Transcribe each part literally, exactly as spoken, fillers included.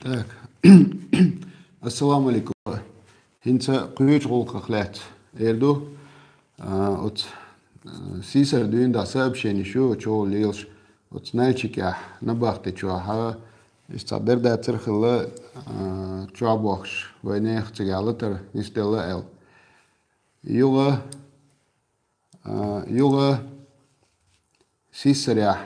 Так. Ассаламу алейкум. ХӀинца кхечу гӀуллакхах лаьцна эр ду. А, оцу, а, сийсара дуьйна дӀа сообщени ю, чӀогӀа лелаш, оцу Нальчикехь, набахти чохь, иштта цхьа дердацар хилла, а, чохь бохкуш, вайнех цигахь латар нисделла аьлла. Юха, а, юха сийсарехь,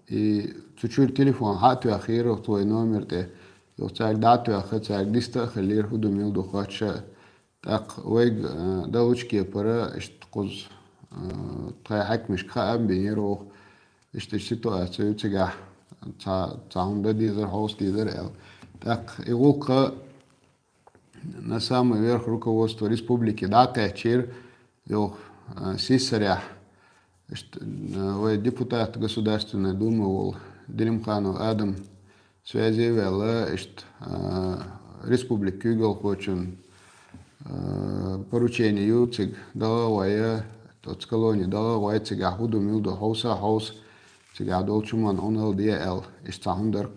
и цу чуьра телефон хьа а тоьхира оцу вай номер тӀе. Юха цаьрга дӀа а тоьхна, цаьрга диста а хиллера, хӀун ду, мила ду хоттуш. ТӀаккха вайга, а, далучу кепара, иштта кхуза, а, тхайн хьаькамашка хаам бинера оха. Иштта, иштта ситуаци ю цигахь, цхьа, цхьа хӀума дан дезара, хьовса дезара аьлла. ТӀаккха и гӀуллакх на самый верх руководство республики дӀакхаьчира, йоху, а, сийсарехь. Иштта, а, вай депутат Государственной Думы волу Делимханов Адам связи ваьлла, иштта, а, республика куьйгалхочун, а, поручение ю цига дала гӀоя, оцу колони дала гӀоя цигахь хӀун ду, мила ду, хьовса а хьовса, цигахь долчу хӀуманна Ӏуналла де аьлла, иштта цхьа хӀума дара.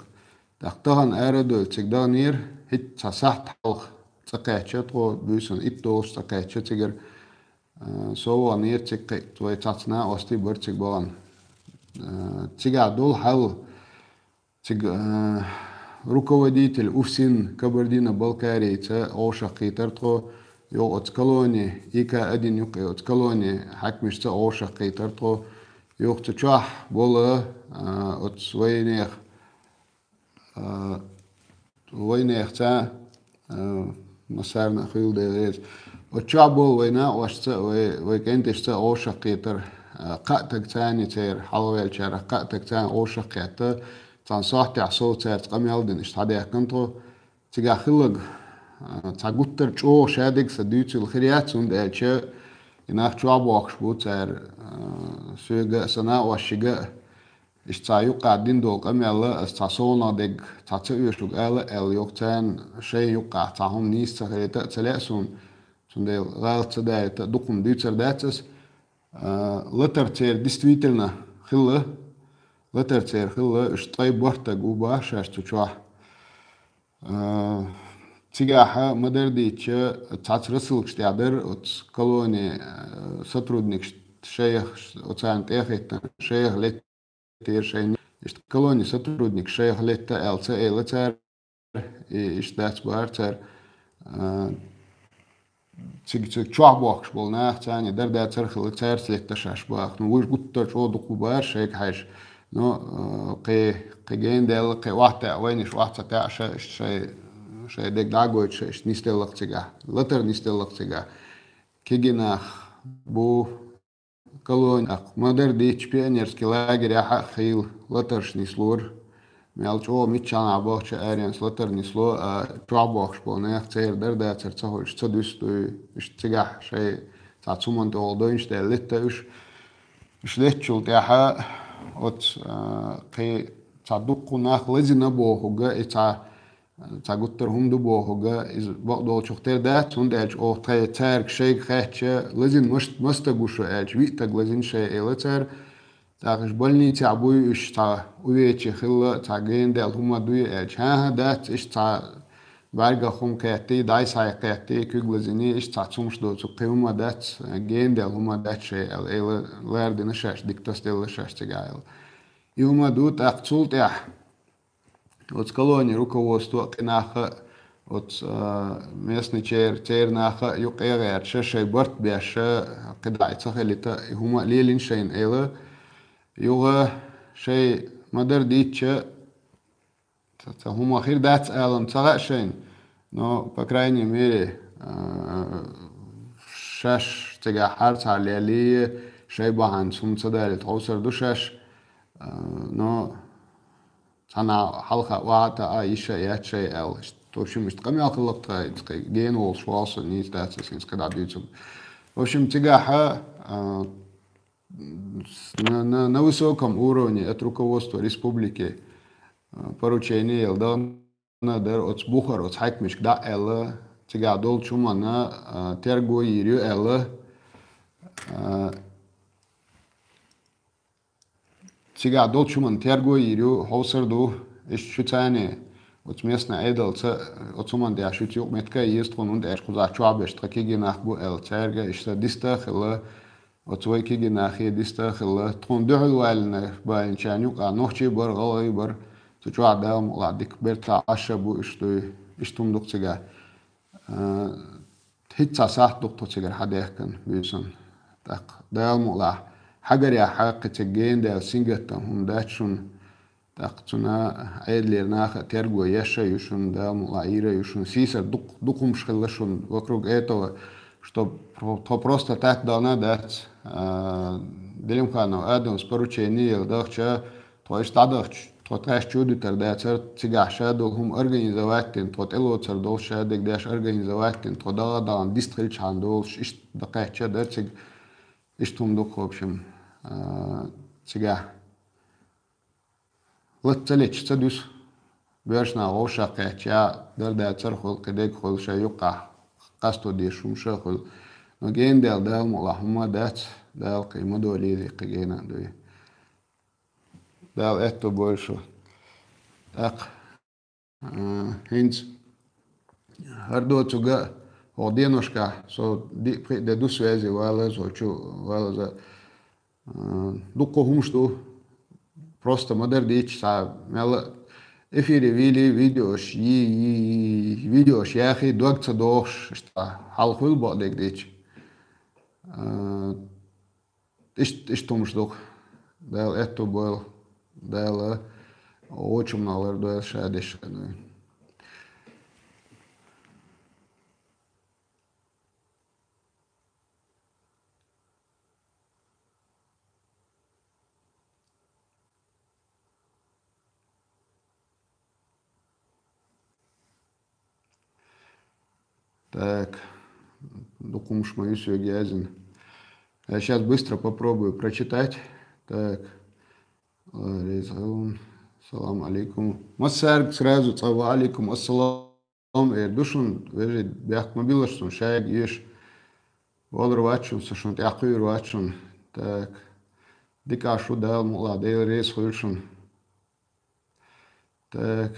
ТӀаккха тахана арадевлла цига даханера, хӀинца цхьа сахьт хьалха цӀа кхаьчча тхо, буьйсанна итт долуш цӀа кхаьчча цигара, а, со ваханера цига кхин, вай цхьацца накъостий бара цига бахана. А, цигахь долу хьал, цига, а, руководитель УФСИН Кабардино-Балкарийца вовшахкхийтара тхо, юха оцу колони, И К один юккъе оцу колони хьаькамашца вовшахкхийтара тхо, юха цу чохь болу, а, оцу вайнех, а, вайнех цхьа, а, массарна а хуьлу дела веза. Оцу чохь болу вай накъосташца а, вай, вай кӀенташца а вовшахкхетара, а, кхаа таг царна церан хьалаваьллачарах кхаа таг царна вовшахкхетта, цхьана сохьтехь сов цаьрца къамел дина, иштта схьадаьккхина тхо. Цигахь хилларг, а, цхьа гуттар а чӀогӀа шадерг сан дуьйцийла хир яц, хӀунда аьлча и нах чохь бохкуш бу цара, а, соьга а, сан накъосташка а. Иштта цхьа юккъехь дина долу къамел, аса цхьа совнах дерг цхьа ца оьшург ала аьлла, юха царна шайн юккъехь цхьа хӀума нийса ца хилийта а ца лаьа суна, цундела гӀалат ца далийта а дукха хӀума дуьйцур дац аса. А, латар церан действительно хилла, латар церан хилла, уьш ткъе бархӀ таг ву боху шаьш цу чохь. А, цигахь ма-дарра дийцича, цхьацца рассылкаш тӀехь дара, оцу колони, а, сотрудникаш шайх, оцарна тӀе а хӀиттина, шайх леттера шайна. Иштта колони сотрудникаш шайх летта аьлла ца элира цара, и иштта дац бохура цара. А, цига, цига чохь бохкуш болу нах, царна дарда цара хилла, цаьрца летта шаьш боху. Ну, вуьш гуттар а чӀогӀа дукха бу бохура шайга хьаьжча. Ну, а, кхин, кхин гена даьлла, кхин охьатаьӀа, вайнаш охьа ца таьӀа, ша иштта шай, шайн дерг дӀа а гойтуш, ша иштта нисделла-кх цигахь. Латар нисделла-кх цигахь. Кегий нах бу колони, тӀаккха ма-дарра дийцича, пионерский лагерехь а хийла латарш нислора. Мел чӀогӀа миччахьа бохучу аренца латар нисло, а чохь бохкуш болу нах церан дарда цара ца хуьлуш ца дуьсу дуй, иштта цигахь шайн цхьа цу хӀуманна тӀехула дойнаш даьлла летта уьш. Уьш леттачул тӀаьхьа оцу, а, кхин цхьа дуккха нах лазийна бохург а, и цхьа Цхьа гуттар хӀума ду бохург, иза бакъдолчух тера дац, хӀунда аьлча оха тхайн цаьрга шайга хаьттича, лазийна мас-, маса стаг ву шу аьлча, виъ стаг лазийна шайн элира цара. ТӀаккха уьш больницехь буй, уьш цхьа увечий хилла, цхьа гена даьлла хӀума дуй аьлча, хӀан-хӀа, дац, иштта цхьа бӀаьргах хӀума кхеттий, дӀай-схьай кхеттий, куьг лазийний, иштта цхьа цумаш доцург кхин хӀума дац, гена даьлла хӀума дац шайн аьлла, элира, лардина шаьш, дика тасаделла шаьш цигахь аьлла. И хӀума ду, тӀаккха цул тӀаьхьа оцу колони руководство а, кхин нах а, оцу, а, местныйчеран, церан нах а юкъа а гӀерташ, шайн барт беш, кхидӀа а ца хилийта, и хӀума а лелийна шайна элира. Юха шайн ма-дарра дийцича, ца, ца хӀума хир дац аларна ца хаьа шайна, но, по крайней мере, а, шаьш цигахь хьарцахьара леллий, шайн бахьанца хӀума ца далийта хьовсур ду шаьш, а, но, цхьана хьалха охьа а таӀа, йиш а яц шайн аьлла. В общем, иштта къамел хилла-кх тхан, иза кхин гена волуш ву со, нийса дац аса хӀинца кхидӀа дуьйцург. В общем, цигахь, а, на, на, на высоком уровне от руководства республики, а, поручение яла дахана дара оцу бухара, оцу хьаькамашка дӀа а аьлла, цигахь долчу хӀуманна, а, терго йийр ю аьлла, а, Цигахь долчу хӀуманна терго йийр ю, хьовсур ду, иштта шу царна оцу местный Ӏедалца, оцу хӀуманна тӀехь шуьца юкъаметтиг а еза тхуна, хӀунда аьлча кхузахь чохь берш тхан кегий нах бу аьлла, цаьрга иштта диста а хилла, оцу вай кегий нахе диста а хилла, тхуна дуьхьал валлина баллинчарна юкъахь нохчий бара, гӀалгӀай бара, цу чохь Дала мукъалахь дика бертахь Ӏаш а бу уьш дуй, иштта хӀума ду-кх цигахь. А, хӀинца цхьа сахьт ду-кх тхо цигара хьадаьхкина буьйсанна. ТӀаккха Дала мукъалахь хьагарехь хьакхи цига гена даьлла сингаттам хӀума дац шуна. ТӀаккха цуьнан Ӏедалера наха а терго еш а ю шуна, Дала мукъалахь йийр а ю шуна. Сийсара дукх-, дукха хӀумаш хилла шуна вокруг этого, чтоб про-, тхо просто так дална а дац. А, Делимханов Адамас поручение елла дахча, тхо иштта дӀадахча, тхо тхаьш чу а дуьтур дацара, цигахь ша долу хӀума организовать дина, тхо тӀелоцур долуш ша дерг деш организовать дина, тхо дагӀа а дахана диста хилчхьана долуш, иштта дӀакхаьчча а дара цига, иштта хӀума ду-кх, в общем, а, цигахь. Латта ца летча ца дуьсу. Боьрша нах вовшах кхаьчча, дара дацара хуьлу, кхин дерг хуьлу, шайн юккъахь къасто дезаш хӀума ша хуьлу. Но гена даьлла Дала мукъалахь хӀумма а дац, Дала кхин ма долийла кхин гена а дуй. Дала аьтто бойла шу. ТӀаккха, а, хӀинца хӀара доцург а, хӀокху деношкахь со диъ-пхиъ де ду связи вала, со чу вала за, а, дуккха хӀумаш ду. Просто ма-дарра дийцча, цхьа мелла а эфире вийли, видеош йий, йий, йий, видеош яхий, дог ца дохуш, иштта хьал хуьлу бакъдерг дийцча. А, Иштта, иштта хӀумаш ду-кх. Дала аьтто бойла, Дала вочу хӀуманах лардойла ша деш ша дуй. Так. Дукха хӀумаш ма ю соьга яздина. Я щас быстро попробую прочитать. Так. Ларис Алун. Салам алейкум. Массаьрга сразу цкъа ва алейкум ассалам эр ду шуна, вежарий, бехк ма билла шуна, шайга еш. Валар вац шуна, со шуна тӀаьхьакхуьур вац шуна. Так. Дика шу, Дала мукъалахь, Дела реза хуьлда шуна. Так.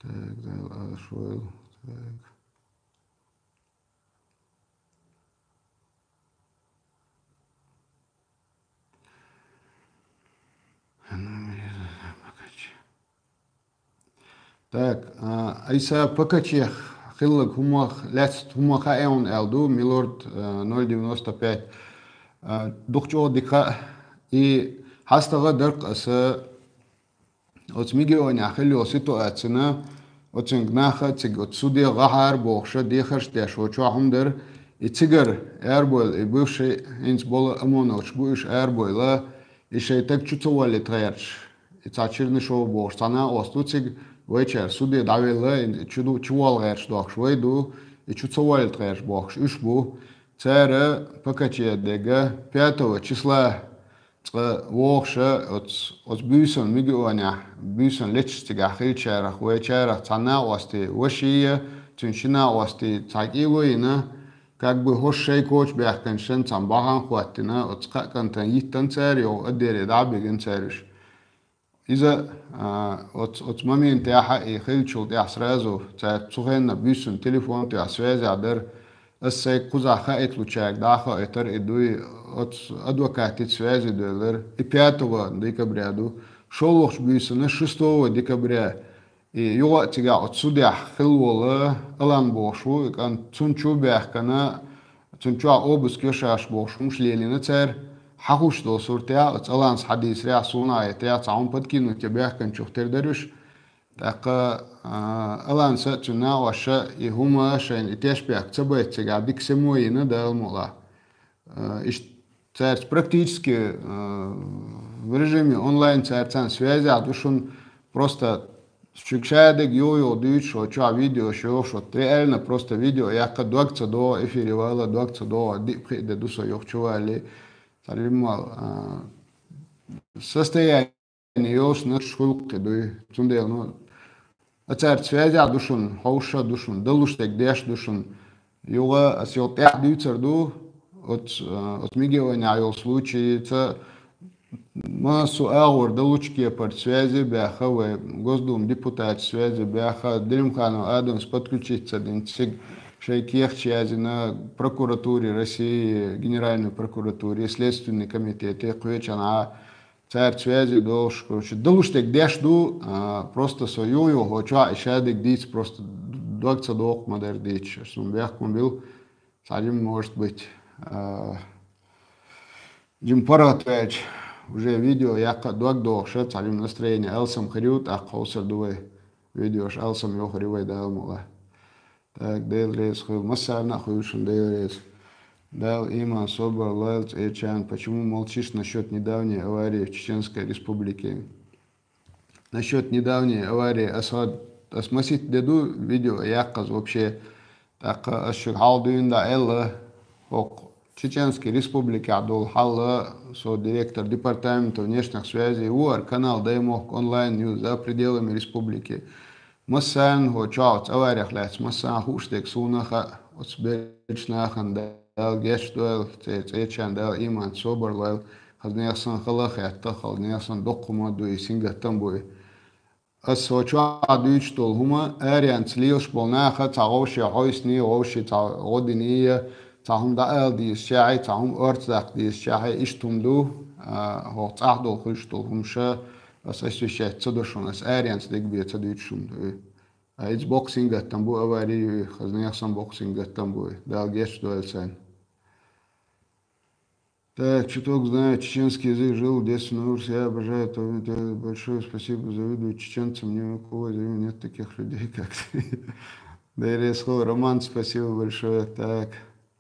Так, Дала Ӏалашвойла. Так. Так, а, Айса Пакачех хилларг хӀумах лаьцна хӀума хаьий хьуна аьлла ду, Милорд, а, ноль девяносто пять. А, дукха чӀогӀа дика хаьа. И хьастагӀа дара-кх аса оцу Мегионехь хилла йолу ситуацина, оцуьнга наха а цига оцу суде гӀахьара бохуша, дехарш деш, вочохь хӀума дара, и цигара арабойла, и бывший хӀинца болу ОМОНовцаш бу уьш арабойла, и шайн таг чу ца воллийта гӀерташ, и цхьа Чернышов бохуш, цхьа накъост ву цига, вайчара суде дӀавелла, и чу ду, чу волла гӀерташ дохуш вай ду, и чу ца воллийта гӀерташ бохуш уьш бу. Цара Пакаче дега пятого числа цкъа вохуша оцу, оцу буьйсан Мегионехь, буьйсан леташ цигахь хиллачарах, вайчарах цхьа накъостий ваший а, цуьнан ши накъостий цхьа кӀийло йина, как бы хӀорш шайн коча баьхкинчарна цхьана бахьана хӀоттийна, оцу кхаа кӀантана йиттина цара, йогӀу Аддере дӀа а бигина цара уьш. Иза, а, оцу, оцу моментехь а и хиллачул тӀаьхьа сразу цаьрца цу хенна буьйсанна телефон тӀехь связехь дара. Ас сайга кхузахь хаийталучаьрга дӀа а хаийтара и дуй, оцу адвокатица связи девлира. И пятого декабря ду. ШолгӀачу буьйсанна, шестого декабря, и юха а цигахь оцу судехь хилла волу Алан бохуш ву и кӀант, цунна чу а баьхкина, цуьнан чохь обыск йо шаьш бохуш хӀумаш лелийна цара, хьахуш долу суртехь, оцу Аланас хьадийцарехь, суна а хетарехь, цхьа хӀума подкинуть я баьхкинчух тера дара уьш. ТӀаккха, а, Аланаса а, цуьнан накъоста а и хӀума шайна и тешнабехк ца байта цигахь дика сема йина, Дала мукъалахь. А, иштта цаьрца практически, а, в режиме онлайн цаьрца цхьана связехь ду шуна, просто шуьга ша дерг юха-юха дуьйцуш, вот чохь видеош йохуш, вот реально просто видео яккха дог ца догӀу, эфире вала дог ца догӀу, диъ-пхиъ де ду со юха чу валлий. Цхьа лиммал, а, состояние йолуш нах хуьлу кхин дуй. Цундела, ну, а цаьрца связехь ду шуна, хьовсуш а ду шуна, далуш дерг деш ду шуна. Юха ас йолу тӀаьхьа дуьйцур ду, оцу, а, оцу Мегионехь йолу случайца массо а агӀор далучу кепара связи баьхна, вай Госдума депутатца связи баьхна, Делимханов Адамс подключиться дина цига, шайн кехаташ яздина прокуратуре России, Генеральной прокуратуре, Следственный комитете кхечанхьа, цара связи долуш, короче, далуш дерг деш ду, а, просто со юха-юха чохь и шадерг дийца просто дог ца доккху ма-дарра дийцаш, аш суна бехкам билла, цхьа жимма, может быть, а, жимма паргӀат ваьлча, уже видео яккха а дог дохуш, цхьа жимма настроение алсам хир ю, тӀаккха хьовсур ду вай, видеош алсам йохур ю вай, Дала мукъ лахь. Так, Дела реза хуьлда. Массарна а хуьлда шуна Дела реза. Дала иман, собар лойла цӀечарна. Почему молчишь насчёт недавней аварии в Чеченской Республике? Насчёт недавней аварии ас хьо-, ас масийтта де ду видео яккхаза вообще. ТӀаккха ас шуьга хьалха дуьйна дӀа аьлла, хӀокху Чеченский Республикехь долу хьал, со директор департамента внешних связей ву, хӀара канал Даймохк онлайн ю за пределами республики. Массарна хӀокху чохь оцу аварех лаьцна массарна хууш дерг суна а хаьа, оцу бертачу нахана Дала гечдойла, церан цӀечарна Дала иман, собар лойла, хаза нехан санна хала а хетта, хаза нехан санна доккха хӀума а ду и, сингаттам а бу и. Ас хӀокху чохь дуьйцуш долу хӀума аренца лелаш болу наха цхьа вовшийн хьовсаний, вовшийн цхьа гӀо диний, цхьа хӀума дӀаала дезачохь, цхьа хӀума орца даккха дезачохь, иштта хӀума ду, а, хӀокху цӀахь долу хуьлуш долу хӀума ша, ас освещать ца до шуна, ас аренца дерг бен ца дуьйцуш хӀума ду. А иза боккха сингаттам бу, авари ю и, хаза нехан санна боккха сингаттам бу и. Дала гечдойла царна. Так, чуток знаю чеченский язык, жил в детстве на Урсе, я обожаю твою, большое спасибо, завидую чеченцам, ни у кого из Рима нет таких людей, как ты. Дересхо Роман, спасибо большое. Так,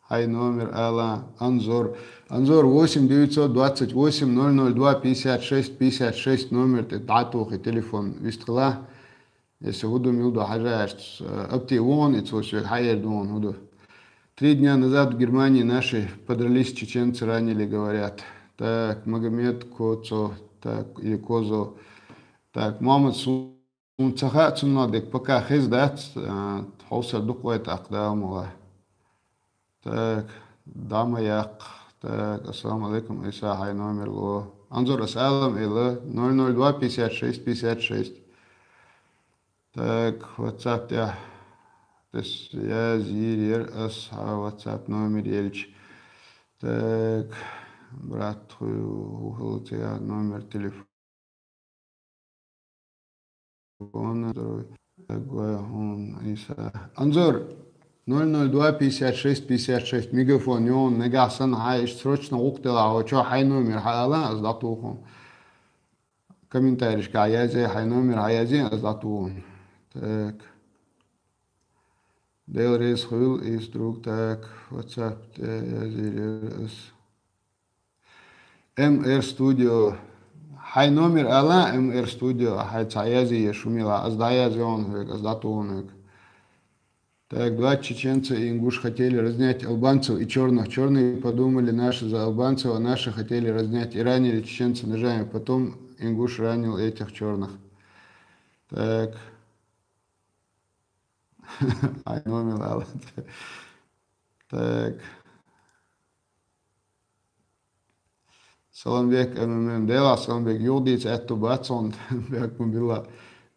хьайн номер ала, Анзор. Анзор, восемь девятьсот двадцать восемь ноль ноль два пятьдесят шесть пятьдесят шесть номер тӀе дӀатухи телефон вистхила. Если хӀу ду, мила ду хьажа аьлча, э, апти вон, и цо соьга хьаэр ду вон хӀу ду. Три дня назад в Германии наши подрались, чеченцы ранили, говорят. Так, Магомед Коцо, так, или Козо. Так, Мохьмад, суна ца хаьа цунна дерг, пока хеза дац, э, хьовсар ду-кх вай тӀаккха, Дала мукъ лахь. Так, дӀа ма яккха. Так, ассаламу алейкум, Иса, хьайн номер ло. Анзор, ас алам элла, ноль ноль два пятьдесят шесть пятьдесят шесть. Так, WhatsApp тӀехь тес язйийр яра ас хьан WhatsApp номер елча. Так, брат, хӀу, хӀу хилла цигахь номер телефона. Здоровье. Так, гой хьуна, Иса. Анзор, ноль ноль два пятьдесят шесть пятьдесят шесть, мегафон ю хьуна, нагахь санна хьан иштта срочно гӀуллакх делахь, хьо чохь хьайн номер хьаала, ас дӀатуху хьуна. Комментарийшкахь язъе, хьайн номер хьаязъе, ас дӀатуху хьуна. Так. Дела реза хуьлда, Иса друг, так, WhatsApp тӀе язйийр яра ас. М Р Studio. Хьайн номер ала, М Р Studio, хьайн цхьа язъе, шу мила, ас дӀаязйо хьуна хьоьга, ас дӀатуху хьуна хьоьга. Так, два чеченца и ингуш хотели разнять албанцев и чёрных. Чёрные подумали наши за албанцев, а наши хотели разнять и ранили чеченца ножами. Потом ингуш ранил этих чёрных. Так. Хьайн номер ала. Так. Саламбек, М М М, делахь, Саламбек, юха дийца аьтту бац хьуна, бехкам билла.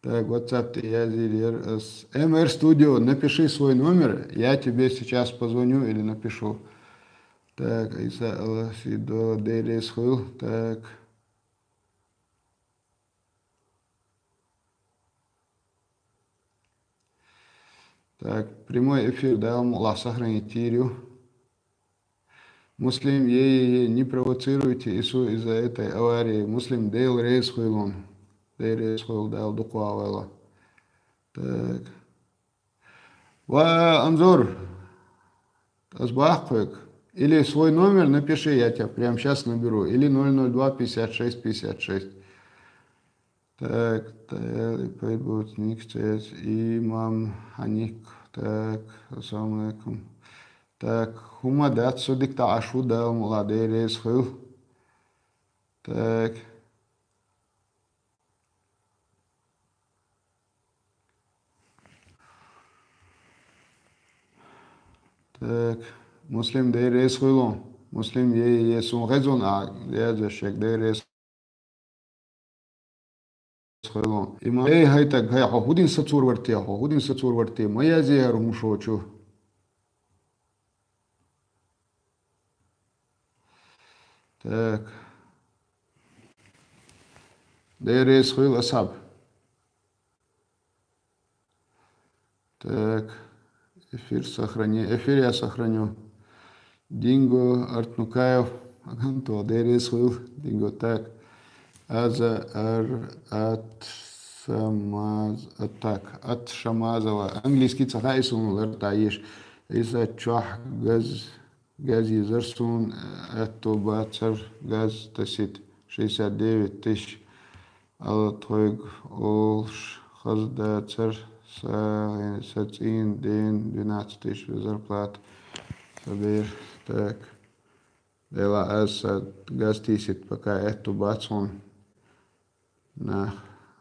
Так, WhatsApp тӀе язйийр яра ас. М Р Studio, напиши свой номер, я тебе сейчас позвоню или напишу. Так, Иса Аллах Сидо, Дерес хуьлу. Так. Так, прямой эфир, Дала мукъ лахь, сохранить йийр ю. Муслим, е-е-е, не провоцируйте Ису из-за этой аварии. Муслим, Дела реза хуьлда хьуна. Дела реза хуьлда, Дала дукха вахавойла. Так. Ва, Анзор, ас боху хьоьга. Или свой номер напиши, я тебя прямо сейчас наберу. Или ноль ноль два пятьдесят шесть пятьдесят шесть. Так, так, и пойдут ник цец, и мам, хьаник. Так, ассаламу алейкум. Так, хӀума дац, со дика дӀа Ӏаш ву, Дала мукъ лахь, Дела реза хуьлда. Так. Так, Муслим, Дела реза хуьлда. Муслим, е, е, сона хезна, а, язъеш, Дела реза хуьлда. Има, эй, хӀай таг, хӀай, хьо хӀун дина сацор вар те, хьо хӀун дина сацор вар те, ма язъе хӀара хӀума шо чу. Так. Дела реза хуьлда, асхьаб. Так, эфир сохрани-, эфир я сохраню. Динго Артнукаев, Аганту, Дела реза хуьлда, Динго, так. Аза ар ат самаз, а, так, ат шамазова. Английский ца хаьа сона, лар тӀа еш. Иса чохь газ, газ езар сона, аьтту бацар газ тасийта. Шестьдесят девять тысяч. Ала тхоьга олуш хаза дацар, са, са цӀийнан дена двенадцать тысяч зарплата. Ца бер, так. Делахь аз сан газ тийсийта пока аьтту бац хьуна. Нах,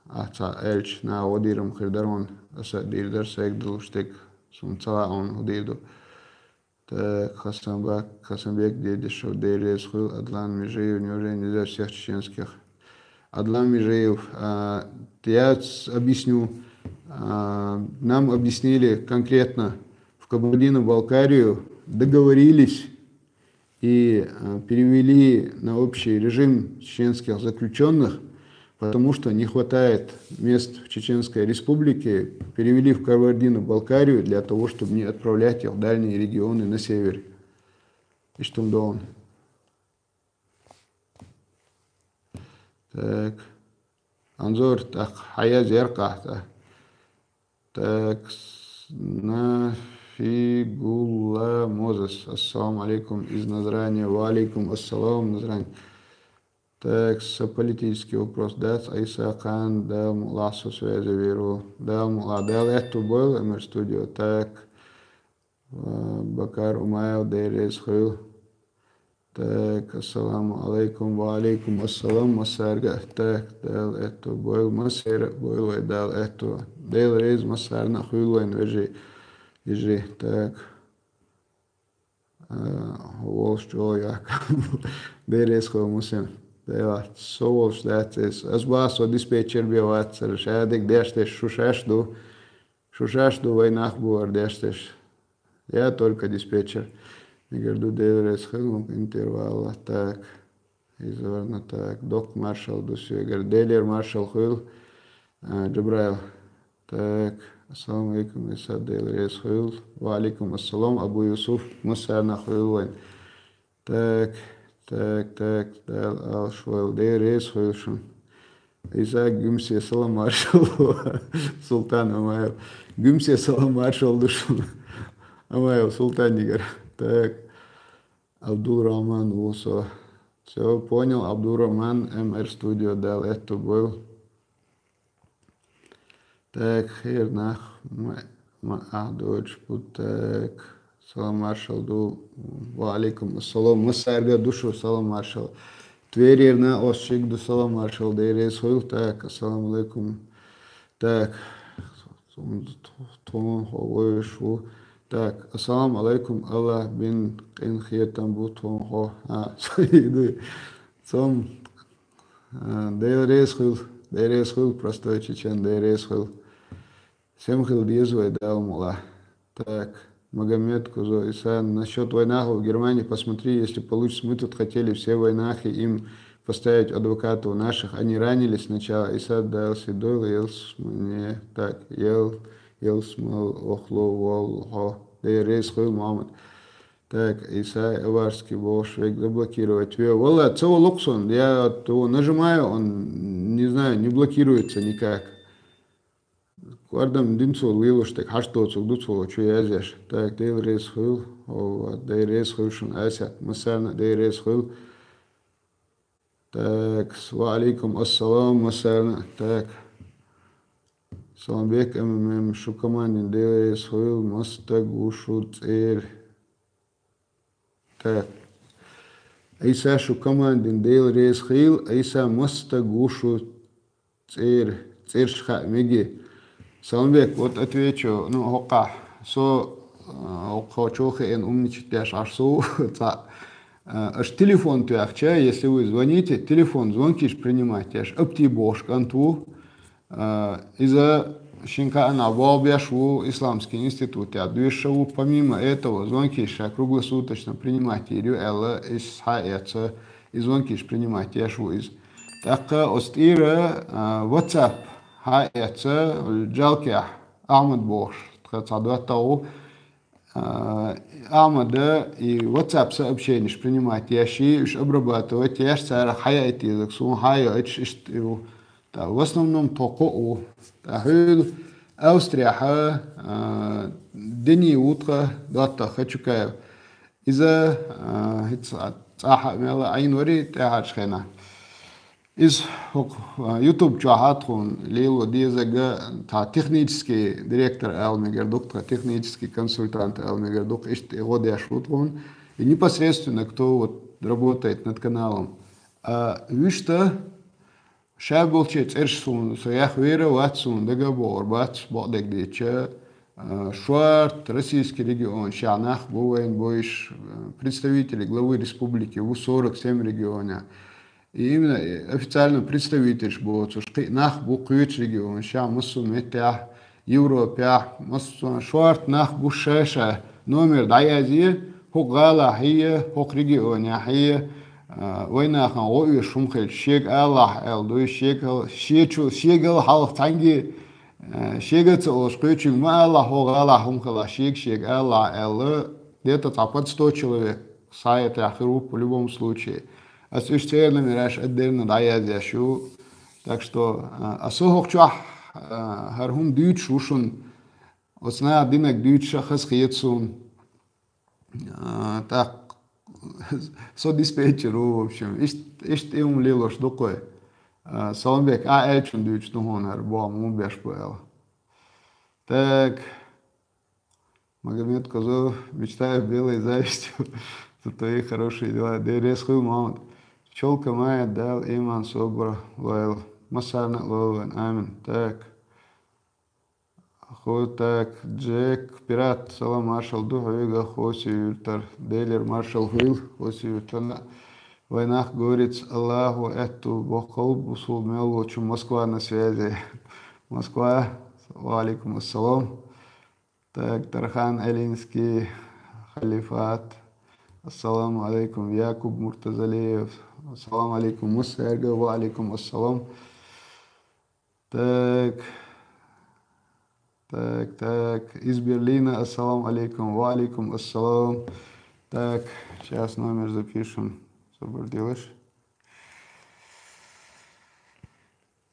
ахь цхьаъ аьлча, наха гӀо дийр-м хир дара хьуна, аса а дийр дара, сайга далуш дерг, суна ца хаьа хьуна хӀун дийр ду. Так, Хасанбек, Хасанбек Дедишев, Дела реза хуьлда, Адлан Межиев, неужели нельзя всех чеченских? Адлан Межиев, а, я ц-, объясню. А, нам объяснили конкретно, в Кабардино-Балкарию договорились и, а, перевели на общий режим чеченских заключённых, потому что не хватает мест в Чеченской Республике, перевели в Кабардино-Балкарию для того, чтобы не отправлять их в дальние регионы на север. Иштта ма ду. Так. Анзор, тӀаккха хьаязъяр-кх ахь цкъа. Так, с-, Нафигулла Мозес. Ассаламу алейкум из Назрани. Ва алейкум ассалам, Назрани. Так, со политический вопрос дац, Ӏийса, кхана Дала мукъалахь со связи вер ву. Дала мукъалахь, Дала аьтту бойла, Эмир студио. Так, а, Бакар Умаев, Дела реза хуьлда. Так, ассаламу алейкум, ва алейкум ассалам, массаьрга. Так, Дала аьтту бойла, массеран а бойла вай, Дала аьтту. Дела реза массарна а хуьлда вайн, вежарий, йижарий. Так. А, хьо волуш чӀогӀа яккха. Дела реза хуьлда, Мусин. Дела, со волуш дац иза. Ас боху, со диспетчер бен вацара. Ша дерг деш дерш шу шаьш ду. Шу шаьш ду, вай нах бу хӀара деш дерш. Я только диспетчер. Мегар ду, Дела реза хуьлда, интервал. Так. Иза варна, так, доккха маршалла ду соьгара. Делера маршалла хуьлда, а, Джабраил. Так, ассаламу алейкум, Ӏийса, Дела реза хуьлда. Ва алейкум ассалам, Абу Юсуф, массарна а хуьлда вайн. Так, так, так, Дала Ӏалаш войла, Дела реза хуьлда шуна. Ӏийса, Гуьмсе салам маршалла, Султан Амаев. Гуьмсе салам маршалла ду шуна. Амаев Султанегара. Так. Абдул-Рахман ву со. Всё, понял, Абдул-Рахман, М Р студио, Дала аьтту бойла. Так, хӀара нах ма, ма ахь доцуш бу, так. Салам маршалла ду. Ва алейкум ассалам. Массаьрга а ду шу салам маршалла. Тверера а оцу шига ду салам маршалла. Дела реза хуьлда, так. Ассаламу алейкум. Так, тхуна хьо вевзаш ву. Так, ассаламу алейкум, Аллах бен къинхетам бу тхуна хьо. А, цом, а, Дела реза хуьлда, Дела реза хуьлда, простой чечен, Дела реза хуьлда. Сема хила деза вай, Дала мукъалахь. Так, Магомед Кузо, Ӏийса, насчёт вайнахов в Германии посмотри, если получится. Мы тут хотели все вайнахи им поставить адвокатов наших. Они ранились сначала. Ӏийса, Дала сий дойла, ялсмани не. Так, ял, ялсмала охлу волу хьо. Дела реза хуьлда, Мухаммад. Так, Ӏийса, Аварский бохуш верг заблокировать ве. Валла, ца волу-кх сон. Я то нажимаю, он, не знаю, не блокируется никак. Кхардам дина цо лелош дерг, хьашт доцург ду цо чу язъеш. Так, Дела реза хуьлда, хӀо, Дела реза хуьлда шуна, Асет, массарна а Дела реза хуьлда. Так, ва алейкум ассалам, массарна а. Так. Саламбек М М М, шу командин Дела реза хуьлда, маса стаг ву шу цӀера. Так. Ӏийса, шу командин Дела реза хуьлда, Ӏийса, маса стаг ву шу цӀера, цӀераш хаа мега. Саламбек, вот отвечу, ну, хӀокхахь. Со, а, хо чохе эн умничать деш аш су, ца, а, аш телефон тяхча, если вы звоните, телефон звонкиш принимать деш, апти бош канту, а, иза шинка ана бобеш ву исламский институт я душа ву, помимо этого, звонкиш круглосуточно принимать ирю, эла, ис ха эца, и звонкиш принимать деш ву из. Такка остира, а, WhatsApp ха эца, жалкя, Ахмад бош, тха ца дуаттагу, а, Ахмада и WhatsApp сообщениш принимать яши, уж обрабатывать яш, цара хая эти язык, сун хая эч ишт ю. Та, в основном токо у. Та, хюл Австрия ха, а, дени утха, дуатта хачукаев. Иза, а, хиц, а, цаха мела айн вари, тяхач хена. Из хок, а, YouTube чу хатхун, лило дезага, та технический директор ал мегер дук, та технический консультант ал мегер дук, ишт его деш утхун. И непосредственно, кто вот работает над каналом. А вишта, ша болче церш сун, со ях вера ват сун, дага бор бат, бо дег деча, а, шварт, российский регион, ша нах бу вайн бойш, а, представители главы республики, ву сорок семь региона. И именно, э, официально представитель бо, цуш кы-, нах бу кыч регион, ша мусу метя, Европе, мусу шварт нах бу шеша, номер да язи, ху гала хие, ху регион я хие, а, вайнахан го ю шум хил, шег Аллах эл дуй, шег ал, шечу, шегал халх танги, а, шегаца ош кычу, ма Аллах, ху гала хум хила, шег, шег Аллах эл, где-то цапад сто человек. Сайт я хиру в любом случае. Ас уж цер номераш отдельно да язи шу. Так что, а, а со хок чуах, а, хар хум дюч ушун, осна динак дюч хас хиецун. А, так, со диспетчеру, в общем, ишт, ишт им лилош дукой. А, Саламбек, а, элчун дюч тухонар, бо, му беш бо эл. Так, Магомед Козу, мечтаю белой завистью за твои хорошие дела. Дерес хуй, Мамонт. Пчёлка моя, дал иман собра лойл. Масарна лойл, амин. Так. Ху, так, Джек, пират, салам, маршал, духуйга, хоси юртар, Дейлер, маршал, хуил, хоси юртана. Вайнах, горец, Аллаху, этту, бохол, бусу, мел, лучу, Москва на связи. Москва, ва алейкум ассалам. Так, Тархан Элинский, Халифат. Ассаламу алейкум, Якуб Муртазалиев. Ассаламу алейкум, Мусерга, ва алейкум ассалам. Так, так, так, из Берлина, ассаламу алейкум, ва алейкум ассалам. Так, сейчас номер запишем. Собор делаешь?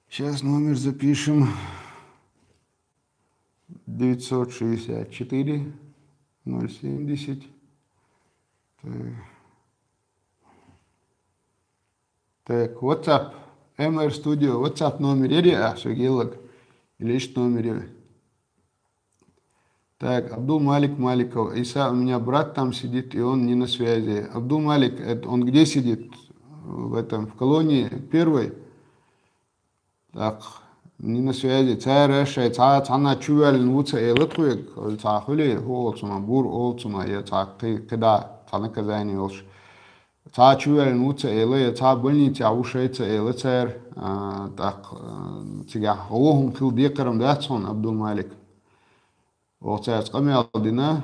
Сейчас номер запишем. Девятьсот шестьдесят четыре, ноль семьдесят. Так. Так, WhatsApp, M R Studio, WhatsApp номер ери, а, сёгелок. Или ещё номер ери. Так, Абдул Малик Маликов. Иса, у меня брат там сидит, и он не на связи. Абдул Малик, это он где сидит? В этом, в колонии первой? Так, не на связи. Цара шай, ца, цана чувалин вуца элат хуек, ол ца хули, ху олцуна, бур олцуна, я ца кы-, кыда, ца наказание олш. Ца чувалин вуца эла, я ца больница ушайца эла цар, а, так, а, цига, олохум хил декарам дацун, Абдул Малик. О, цар цкамял дина,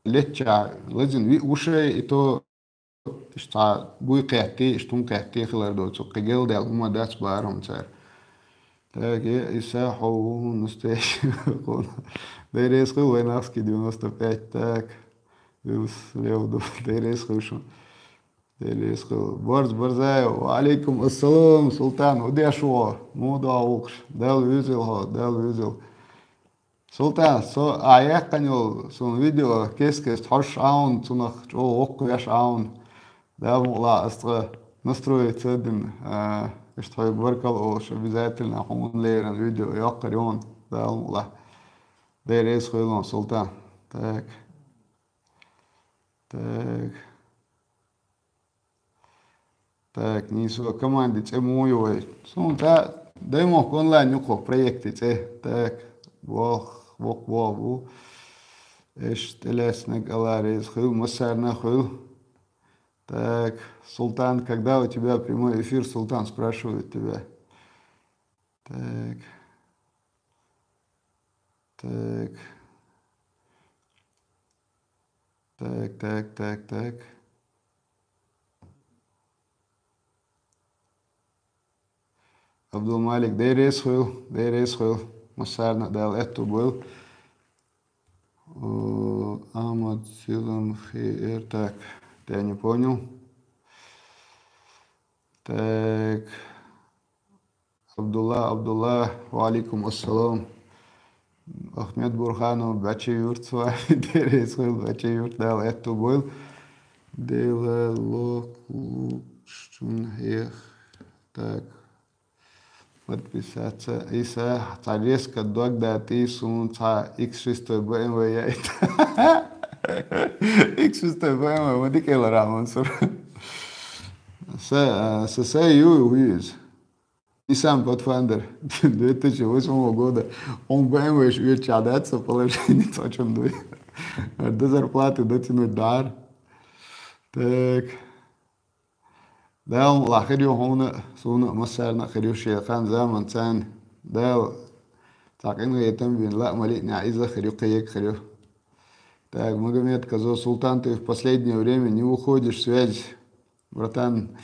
летча, лазин ви ушай, и то, ишта буй кэти, иштун кэти, хилар доцу, кыгел дел, ума дац барам цар. Так, я Иса Хову, настоящий хун. Дерес хил, Войнахский девяносто пять, так. Вилс, Левду, Дерес хил шун. Дерес хил. Борз Борзаев, ва алейкум ассалам, Султан, удеш во, муда укш, дал визил хо, дал визил. Султан, со аяк каньол, сун видео кес-кес хош аун, цунах чо оккуяш аун. Да мула астра настроиться дин, а, ишт хой баркал олш, обязательно хун лерен видео яккарион. Да мула. Дерес хуйлон, Султан. Так. Так. Так, нисо команди цӀе муй вай. Сун та даймох онлайн юкъо проекти цӀе. Так, вох, вох, вох, ву. Эш тӀелаьцнарг Алла реза хуьлда, массарна а хуьлда. Так, Султан, когда у тебя прямой эфир? Султан спрашивает тебя. Так. Так. Так, так, так, так. Абдулмалик, Дела реза хуьлда, Дела реза хуьлда. Массарна а Дала аьттув бойла. О, Ахмад Силам Хи Эр, так, я не понял. Так. Абдулла, Абдулла, ва алейкум ассалам. Ахмед Бурханов, Бачи-Юрт с вами, Дела реза хуьлда, Бачи-Юрт, Дала аьттув бойла. Дела локлучун хьех. Так. Подписаться. Иса, цхьа резко дог даттий, суна цхьа икс шестой бэ эм вэ яйта. Икс шестой бэ эм вэ, ма дика лара, Мансур. Са, а, са, са ю, ю из. Nissan Pathfinder две тысячи восьмого года. Он бэ эм вэ ш уьйрча дац, положение цочун дуй. До зарплаты дотянуть дар. Так. Дала мукъ лахь хир ю хьуна, суна а, массарна а хир ю шен хан заман царна. Дала цхьа къинхетам бина, ла а мали а иза хир ю, кхега хир ю. Так, Магомед Казо, Султан, ты в последнее время не выходишь в связь. Братан,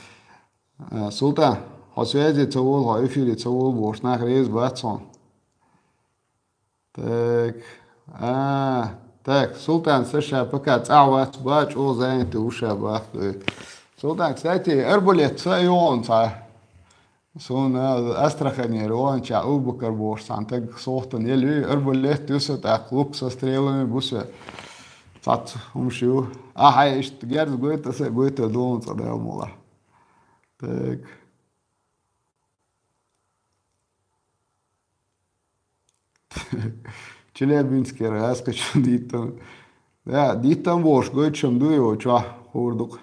а, Султан, хьо связи ца волу, хьо эфире ца волу бохуш нах реза бац хьуна. Так. А, так, Султан, сан ша пока цӀахь вац, бан чӀогӀа занятый ву ша бахьа. Султан, кстати, арбалет ца а ю хьуна цхьа. Суна Астраханера ваханчохь Абу-Бакар бохуш цхьана стага сохьтана елла ю, арбалет ю сан, тӀаккха лук со, стрелами бу со. Цхьацца хӀумаш ю. Ахьа иштта герз гойту, аса а гойтур ду хьуна цкъа, Дала мукъ лахь. Так. Челябинскера гӀаскхичун диттан. Да, диттан бохуш гойтуш-м ду йо чохь, хуур ду-кх.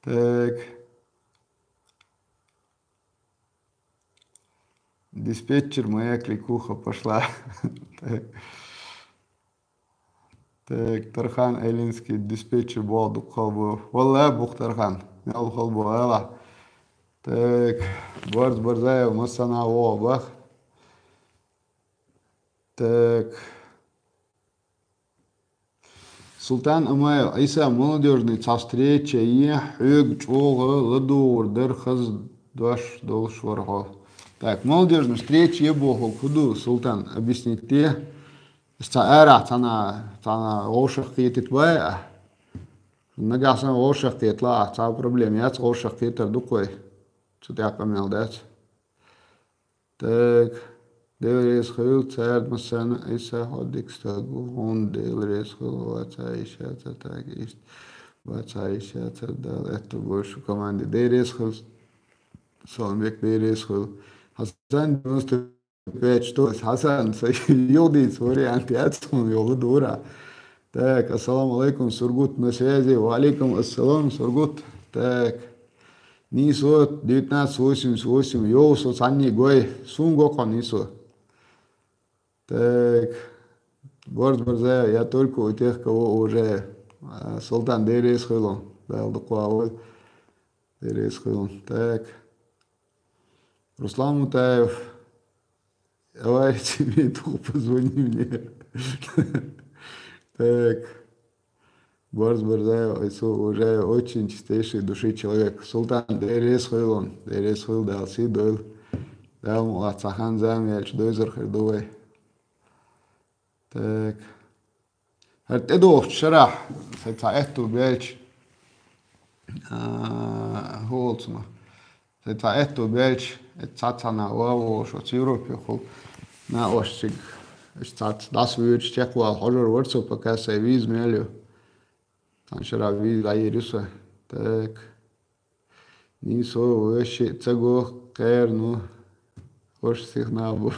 Так. Диспетчер, моя кликуха пошла. Так. Так, Тархан Элинский, диспетчер боху дукха хала бу. Валла, бух, Тархан, мел хала бу ала. Так, Борз Барзаев, массана а вогӀу бах. Так. Султан Амаев, Ӏийса, молодёжный цхьа встреча е, хьоьга чӀогӀа ладугӀур дара, хаза дош долуш вара хьо. Так, молодёжный встреча е бохург хӀун ду, Султан, объяснить де? Аса цхьа арахь цхьана, цхьана вовшах кхетийта бай ахь? Нагахь санна вовшах кхеталахь ахь, цхьа а проблема яц, вовшах кхетар ду-кх вай. Цу тӀехь къамел дац. Так. Дела реза хуьлда царна массарна а, Ӏийса, хьо дика стаг ву, хьуна Дела реза хуьлда, вац Ӏийса, ца так иштта. Вац Ӏийса, ца Дала аьтту бойла шу команде. Дела реза хуьлда. Саламбек, Дела реза хуьлда. Хьасан девяносто пять, что Хьасан, са юха дийца вариант яц хьуна, йолу дура. Так, ассаламу алайкум, Сургут на связи. Ва алейкум ассалам, Сургут. Так. Нийсо, девятнадцать восемьдесят восемь, йо, со цхьанний гой, суна го кхо нийсо. Так. Борз Барзаев, я только у тех, кого уважаю. А, Султан, Дела реза хуьлда. Дала дукха вахавойла. Дела реза хуьлда. Так. Руслан Мутаев. Давай тебе только позвони мне. Так. Борз Барзаев, Айсу, уважаю, очень чистейшей души человек. Султан, Дела реза хуьлда, Дела реза хуьлда, Дала сий дойла. Дала мукъ лахь, цхьа хан зама яьлча дойзар хир ду вай. Так. ХӀара тӀедогӀучу шарахь сайн цхьа аьтту баьлча, а, хӀу олу цунах? Сайн цхьа аьтту баьлча, эцу цхьацца цхьана ван волуш оцу Европехула накъостиг, иштта цхьацца дӀасавоьдуш чекхвала хьожур вара со, пока сайн виза мел ю. Цхьана шарахь виза дӀайийр ю сан. Так. Нийсо, вешши а ца го, кхеран ву, ваша сих нах бу.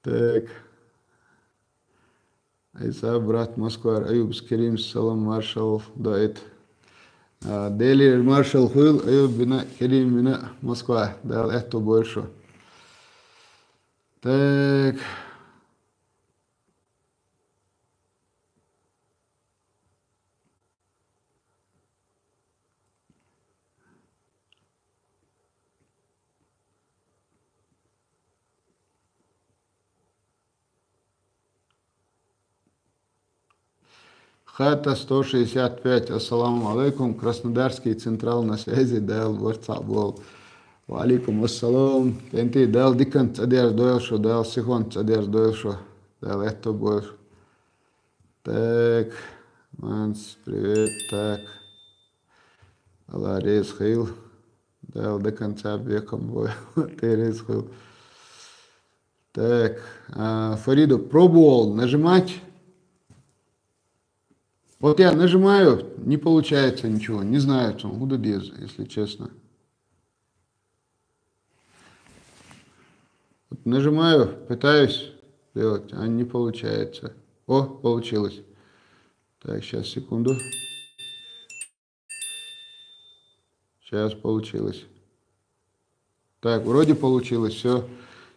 Так. Айса, брат, Москвара Аюбас Керимас салам, маршалла до эт. А, Делера маршалла хуьлда Аюб бина, Керим бина Москва. Дала аьтту бойла шу. Так. Хата сто шестьдесят пять. Ассаламу алейкум. Краснодарский централ на связи. Дала барт цхьаъ болба. Ва алейкум ассалам. КӀентий, Дала диканца цӀадерза дойла шо, Дала сихонца цӀадерза дойла шо. Дала аьттув бойла шо. Так, Манс, привет. Так. АллахӀ реза хуйла. Дала диканца бекхам бойла. Тхоай реза хуйла. Так, а, Фаридов пробовал нажимать. Вот я нажимаю, не получается ничего. Не знаю, что буду делать, если честно. Вот нажимаю, пытаюсь сделать, а не получается. О, получилось. Так, сейчас, секунду. Сейчас получилось. Так, вроде получилось, все,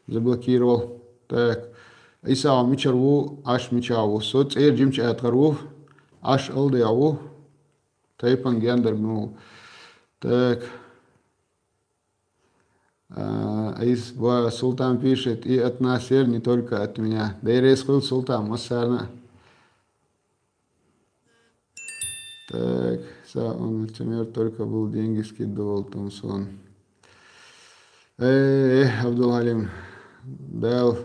заблокировал. Так, Ӏийса мичара ву, Ӏаш мичахь ву? Со цӀера Жимчу Ӏаьткъара ву, Ӏаш Алдея ву, тайпан гендарг ма ву. Так. А, Ӏийса, ба, Султан пишет, и от нас всех, не только от меня. Дай реза хуйла, Султан, массарна. Так, са он лицемер, только был деньги скидывал, там сон. Э, э, Абдулхалим, Дала,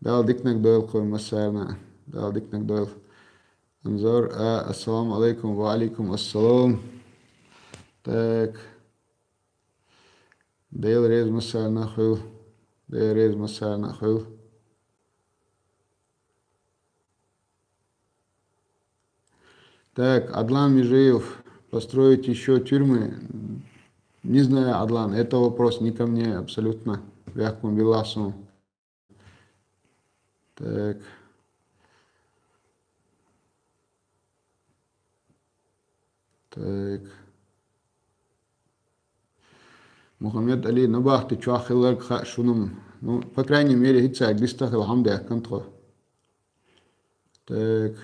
Дала диканиг дойла кхо массарна, Дала диканиг дойла. Анзор, а, ассаламу алейкум, ва алейкум ассалам. Так. Дала реза массарна хуйла. Дала реза массарна хуйла. Так, Адлан Межиев, построить еще тюрьмы? Не знаю, Адлан, это вопрос не ко мне абсолютно. Вяхкун Беласу. Так. Так. Мухаммед Али, набахти чохь хилларг хаьа шуна-м. Ну, по крайней мере, хӀинца дистхила хӀама даьккхина тхо. Так.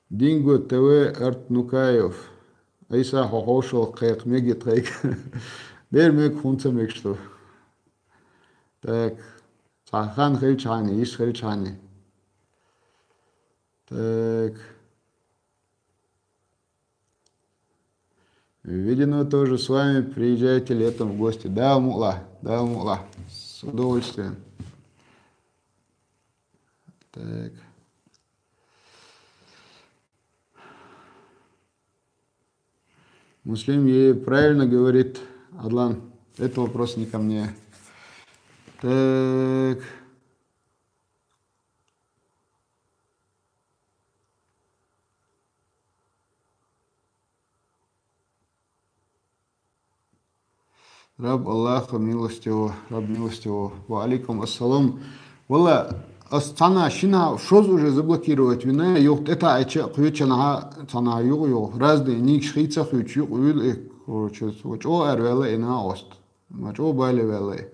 Динго ТВ Артнукаев. Ӏийса, хьо хьошалгӀа кхайкха мега тхайга? Дера мега, хӀунда ца мегаш ду. Так. Цхьа хан хилчхьана, йиш хилчхьана. Так. Видено тоже с вами. Приезжайте летом в гости. Да, мукъ лахь, да, мукъ лахь. С удовольствием. Так. Муслим, е, правильно говорит Адлан. Это вопрос не ко мне. Так. Раб Аллаха милостивого, Раб милостивого. Ва алейкум ассалам. Валла, ас цхьана шина шозза уже заблокировать вина, юха тӀетаьӀча а кхечанхьа цхьана юха-юха. Разные нигаш хийца хуьйцу юха вуьйла и, короче, ва чӀогӀа ара ваьлла и накъост. Ма чӀогӀа бале ваьлла и.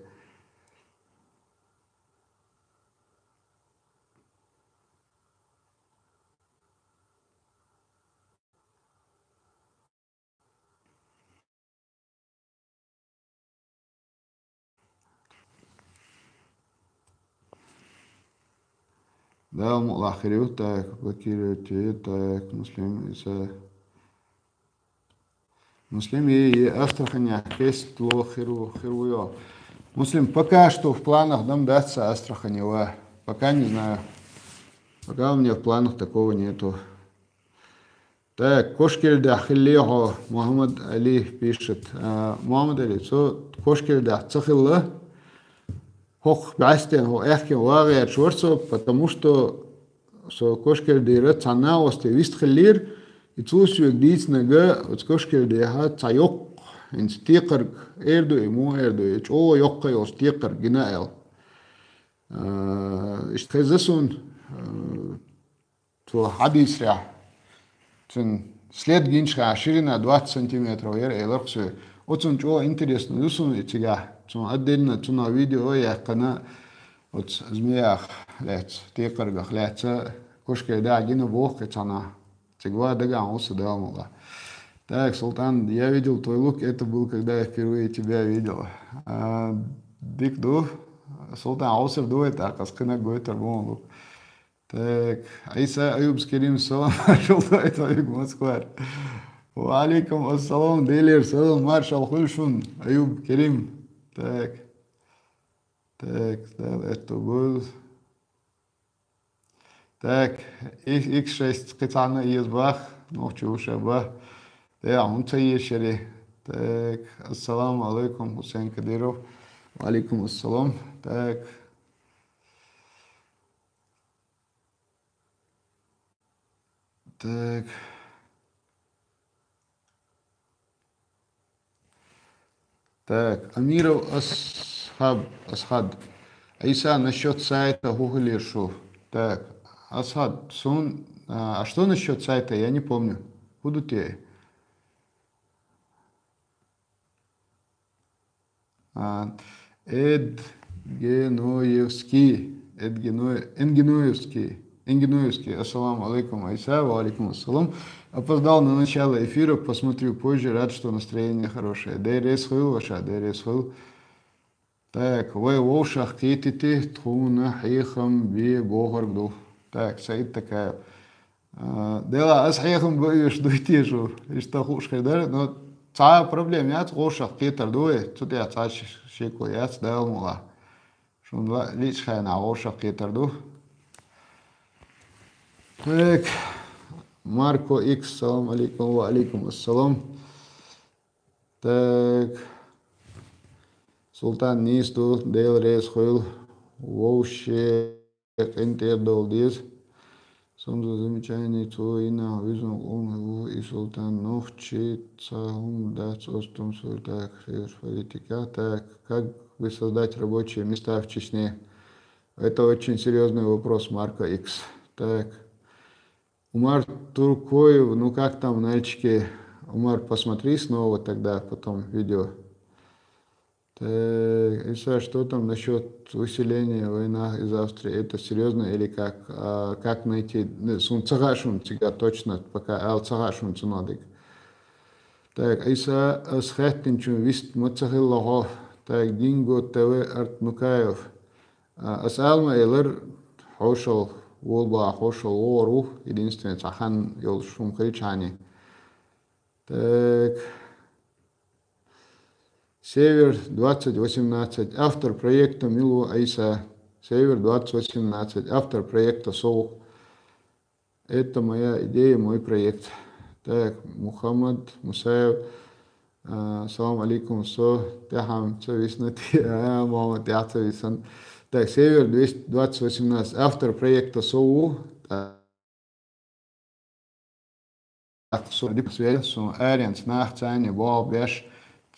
Да, мукъ лахь хир ю, так, блокировать ю, так, Муслим Ӏийса. Муслим, е, е Астраханехь кест ло хир ву, хир ву йо. Муслим, пока что в планах дам дац сан Астрахане ва. Пока не знаю. Пока у меня в планах такого нету. Так, Кошкердехь хиллий хьо, Мухаммад Али пишет. А, Мухаммад Али, цо Кошкердехь ца хилла, хӀокху бӀаьстенан, хӀокху аьхкенан вагӀа гӀерташ вара со, потому что со Кошкердера цхьана накъосте вист хиллера, и цо соьга дийцинарг оцу Кошкердехьа цхьа йоккха, хӀинца текхарг эр ду и, муха эр ду и, чӀогӀа йоккха йолчу текхарг гина аьлла. А, иштта хезна суна, а, цо хьадийцарехь, цуьнан след гинчхьана ширина двадцать сантиметров яра, элира-кх соьга. Оцунна чӀогӀа интересно ду суна и цигахь. Цунна отдельно, цунах видео а яьккхина, оцу змеях лаьцна, текхаргах лаьцна, Кошкердехь гина боху кхин цхьанхьа. Цига ван дагахь ву сан, Дала мукъ лахь. Так, Султан, я видел твой лук, это был, когда я впервые тебя видел. А, дика ду, Султан, хьовсур ду вай тӀаккха, аса кхинарг гойтур бу хьуна лук. Так, Ӏийса, Аюб, Керим, салам, маршал, Аюб, Москва. Ва алейкум ассалам, Делер, салам, маршал хуьлда шун, Аюб, Керим. Так, так, так, это был. Так, икс шесть кхы цхьана еза бах, нохчи вуша бах. Да, хӀун ца ешари. Так, ассаламу алейкум, Хусейн Кадиров. Ва алейкум ассалам. Так. Так. Так, Амиров Асхаб, Асхад. Ӏийса, насчёт сайта хӀун хилира шу? Так, Асхад, сун, а, а что насчёт сайта? Я не помню. Буду те. А, Эдгеноевский, Эдгено-, Энгеноевский, Энгеноевский. Ассаламу алейкум, Ӏийса, ва алейкум ассалам. Опоздал на начало эфира, посмотрю позже, рад, что настроение хорошее. Дерес хуьлда ваша, дерес хуьлда. Так, вай вовшах кхетийта, тхуна хьехам бе бохург ду. Так, Саид Такаев. А, Дела, ас хьехам бе оьшуш дуй те шу? Иштта хууш хир дара, но цхьа проблема яц, вовшах кхетар ду вай. Цу тӀехь цхьа ш-, шеко яц, Дала мукъалахь. Шуна ла-, лиъчу хенахь вовшах кхетар ду. Так, Марко Икс, салам алейкум, ва алейкум ассалам. Так, Султан нийса ду, Дела реза хуьлда, вовшашна къинтӀера довла деза. Сунза замечание, цо йина визун къума ву и Султан, нохчий цхьа хӀума дац, остум сур так, хир политика. Так, как бы создать рабочие места в Чечне? Это очень серьёзный вопрос, Марко Икс. Так, Умар Туркоев, ну как там в Нальчике? Умар, посмотри снова тогда, потом видео. Так, Ӏийса, что там насчёт выселения вайнах из Австрии? Это серьёзно или как? А как найти? Ну, сун ца хаьа шуна цигахь точно, пока ала ца хаьа шуна цунах дика. Так, Ӏийса, ас хаьттинчун вист ма ца хилла хьо. Так, Динго ТВ Артнукаев. А, ас ала ма элира, хьошалгӀа волу бахахь, хьошалгӀа вогӀур ву, единственный цхьа хан йолуш хӀума хилчхьана. Так. Север двадцать восемнадцать. Автор проекта мила ву, Ӏийса? Север двадцать восемнадцать. Автор проекта со ву. Это моя идея, мой проект. Так, Мухаммад Мусаев. А, салам алейкум, со тӀаьхьа ца висна те? А, Мухаммад, тӀаьхьа ца висна. Так, Север двести, двадцать восемнадцать. Автор проекта со ву. Так, со дика связь, со аренца нах царна боху беш.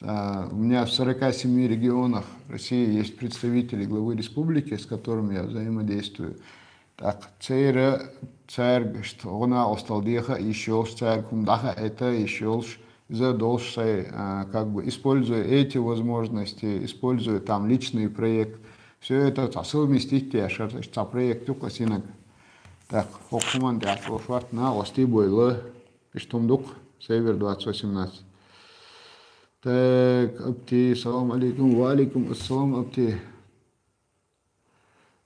А, у меня в сорока семи регионах России есть представители главы республики, с которыми я взаимодействую. Так, церан, цаьрга иштта гӀо-накъосталла деха йиш йолуш, цаьрга хӀума дӀахаийта йиш йолуш, иза долуш сайн, а, как бы, используя эти возможности, используя там личный проект, всё это цхьа совместить деш, иштта цхьа проект ю-кх ас йинарг. Так, хӀокху хӀуманна тӀехь чӀогӀа шортта накъостий бойла, иштта хӀума ду-кх, Север двадцать восемнадцать. Так, Апти, салам алейкум. Ва алейкум ассалам, Апти.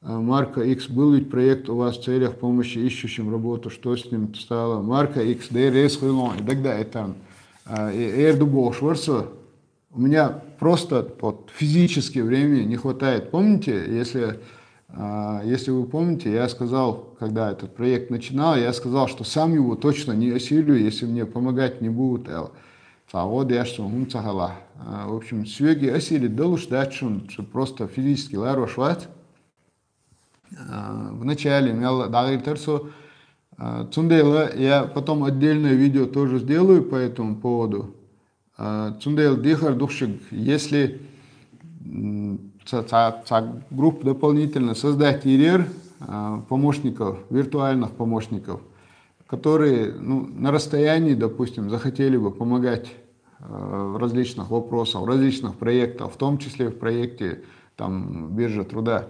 А, Марко Икс, был ведь проект у вас в целях помощи ищущим работу. Что с ним стало? Марко Икс, Дела реза хуьлда хьуна и дагадеъна. А, и эр ду бохуш вара со. У меня просто вот физически времени не хватает. Помните, если, а, если вы помните, я сказал, когда этот проект начинал, я сказал, что сам его точно не осилю, если мне помогать не будут, аьлла. Цхьа гӀо деш суна хӀума ца хилахь. А, в общем, соьга и осилить далуш дац шуна, шу просто физически ларош вац. А, вначале мел дӀагӀертара со. А, цундела я потом отдельное видео тоже сделаю по этому поводу. А, цундела дехар ду-кх шуьга, если, м, ца, ца, ца группа дополнительно создать йийр яра, а, помощников, виртуальных помощников, которые, ну, на расстоянии, допустим, захотели бы помогать, э, в различных вопросах, в различных проектах, в том числе в проекте, там, биржа труда.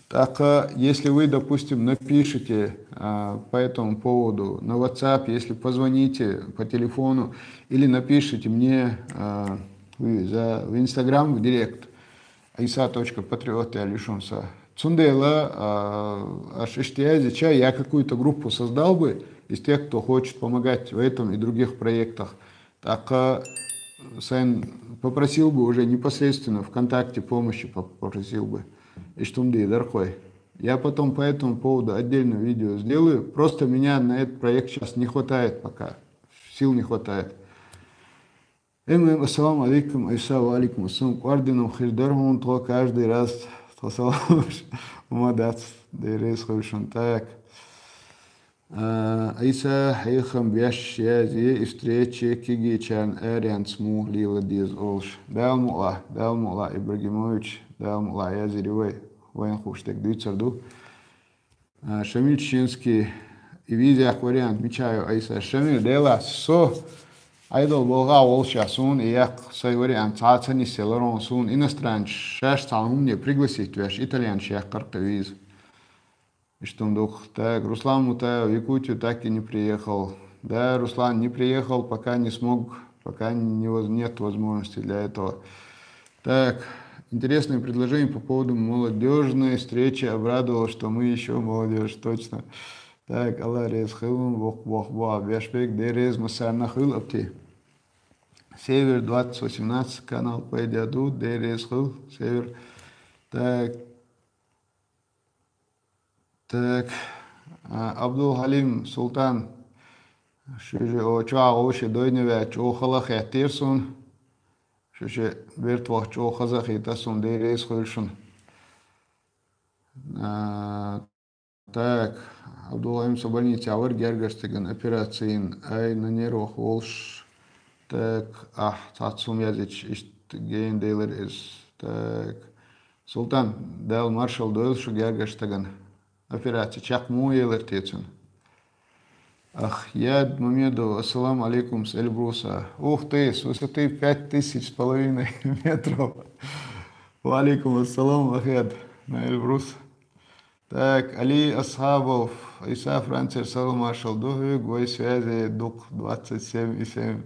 Так, э, если вы, допустим, напишите, э, по этому поводу на WhatsApp, если позвоните по телефону или напишите мне, э, в, за, в Instagram, в директ, Ӏийса точка патриот я лишунса. Цундела, а, аш иштта язича, я какую-то группу создал бы из тех, кто хочет помогать в этом и других проектах. ТӀаккха сайн попросил бы уже непосредственно ВКонтакте помощи, поп-, попросил бы. Иштта хӀума дийр дар кхой. Я потом по этому поводу отдельное видео сделаю. Просто меня на этот проект сейчас не хватает пока. Сил не хватает. Эм, эм, ассаламу алейкум, Айса, ва алейкум ассалам. КӀорденам хир дар хьона тхо каждый раз. Тхо салам ма дац, Дела реза хуьлда шуна. Так. А, Айса, хьехам беш язъе, и встреча кегийчарна аренца муха лела деза олуш. Дала мукъалахь, Дала мукъалахь, Ибрагимович, Дала мукъалахь, язъе вай, вайна хууш дерг дуьйцур ду. А, Шамиль Чеченский, и виза яккха вариант мичахь ю, Айса? Шамиль, делахь, со Ӏедал балха волуш а суна и яккха сайн вариант цхьа а ца нисъелара хьуна, суна иностранцаш шаьш цхьана хӀумане пригласить веш, итальянцаш яккхара кхин виза. Иштта хӀума ду-кх. Так, Руслан Мутаев в Якутию так и не приехал. Да, Руслан не приехал, пока не смог, пока не воз-, нет возможности для этого. Так, интересное предложение по поводу молодёжной встречи. Обрадовало, что мы ещё молодёжь, точно. Так, Аллах реза хуьлда, бох-, бох-, бох-, беш берг, Дела реза массарна хуьлда, апти. Север двадцать восемнадцать канал пайда ду, Дела реза хуьлда, Север. Так, так, а, Абдул-Хьалим, Султан, шу же о чохь вовше дойна ваьлча, чӀогӀа хала хеттера суна. Шу ше берт вахча чӀогӀа хаза а хийта суна, Дела реза хуьлда шуна. А, так, Абдул-Хьалим, со больницехь вара, гергара стеган операци йина, ай, на нервах волуш. Так, ахь цхьацца хӀума язйича, иштта гена делира иза. Так, Султан, Дала маршалла дойла шу гергара стагана. Операци чекх муха елира те цуьнан? Ахьяд Мамедов, ассаламу алейкум, с Эльбруса. Ух ты, с высоты пять тысяч с половиной метров. Ва алейкум ассалам, Ахьяд, на Эльбрус. Так, Али Асхабов, Иса, Францера салам маршалла ду хьоьга, вай связи ду-кх двадцать семь и семь.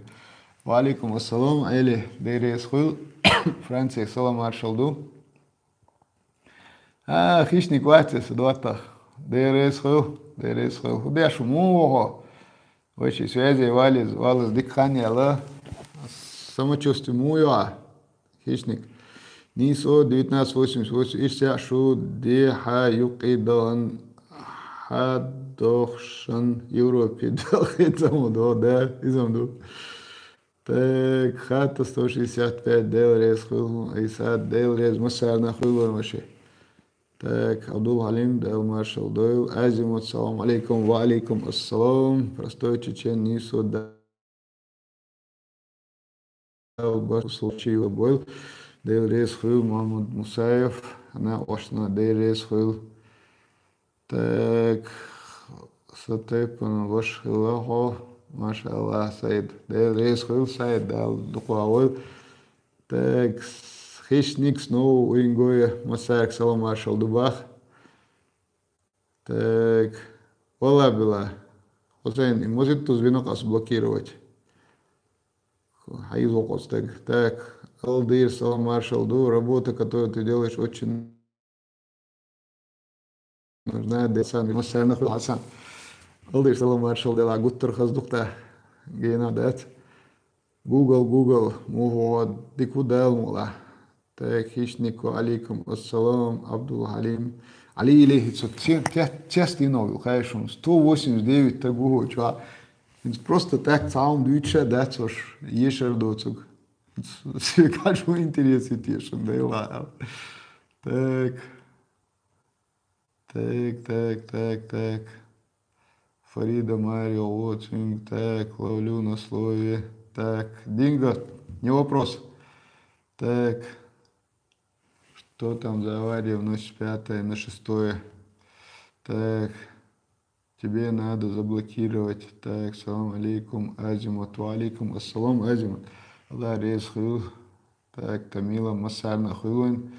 Ва алейкум ассалам, Али, Дела реза хуьлда, Францера салам маршалла ду. А, хищник вац аса доттагӀа. Дела реза хуьлда, Дела реза хуьлда. ХӀун деш ву, муха ву хьо? Вай ши связи валлалц, валлалц дика хан яьлла. Самочувствие муха ю хьан? Хищник. Нийсо девятнадцать восемьдесят восемь, иштта шу дехьа юккъе дахана, хьан дохшан Европе дахийтам ду, да, иза ма ду. Так, Хатта сто шестьдесят пять, Дела реза хуьлда, Иса, Дела реза массарна хуьлда вайн ваше. Так, Абдул-Хьалим, Дала маршалла дойла. Азимут, салам алейкум, ва алейкум ассалам. Простой чечен, нийсо да. Дала баркалла, чийла бойла. Дела реза хуьлда, Мухьаммад Мусаев. Ана ошна, Дела реза хуьлда. Так, Сатепан ваша хилла хьо. Машаллах, Саид. Дела реза хуьлда, Саид, Дала дукха войла. Так, Хищник снова у Ингоя. Массаьрга салам маршалла ду бах. Так, валла била. Хьо сайна, может, ту звонок ас блокировать? Хьайза вокъу стаг. Так, Алдир, салам маршалла ду. Работа, которую ты делаешь, очень нужна. Дела, Хьасан, массарна хуьлда, Хьасан. Алдир, салам маршалла, делахь гуттар хаза ду-кх та. Гена дац. Google, Google, муха ву хьо, дика ву, Дала мукъалахь. Так, Хищник, ва алейкум ассалам, Абдул-Хьалим. Али илейхи, цо те-, те-, тест йина ву, кхаьчна, сто восемьдесят девять стаг ву хьо чохь. ХӀинца просто так цхьа хӀума дуьйцуш а дац хьуна, ешар доцург. Цигахь шу интерес йитий шуна, делахь. Так. Так, так, так, так. Фарида Марио, вот, свинг. Так, ловлю на слове. Так, Динго, не вопрос. Так, что там за авария в ночь с пятого на шестое? Так, тебе надо заблокировать. Так, салам алейкум, Азимут. Ва алейкум ассалам, Азимут. Аллах реза хуьлда. Так, Тамила, массарна а хуьлда вайн.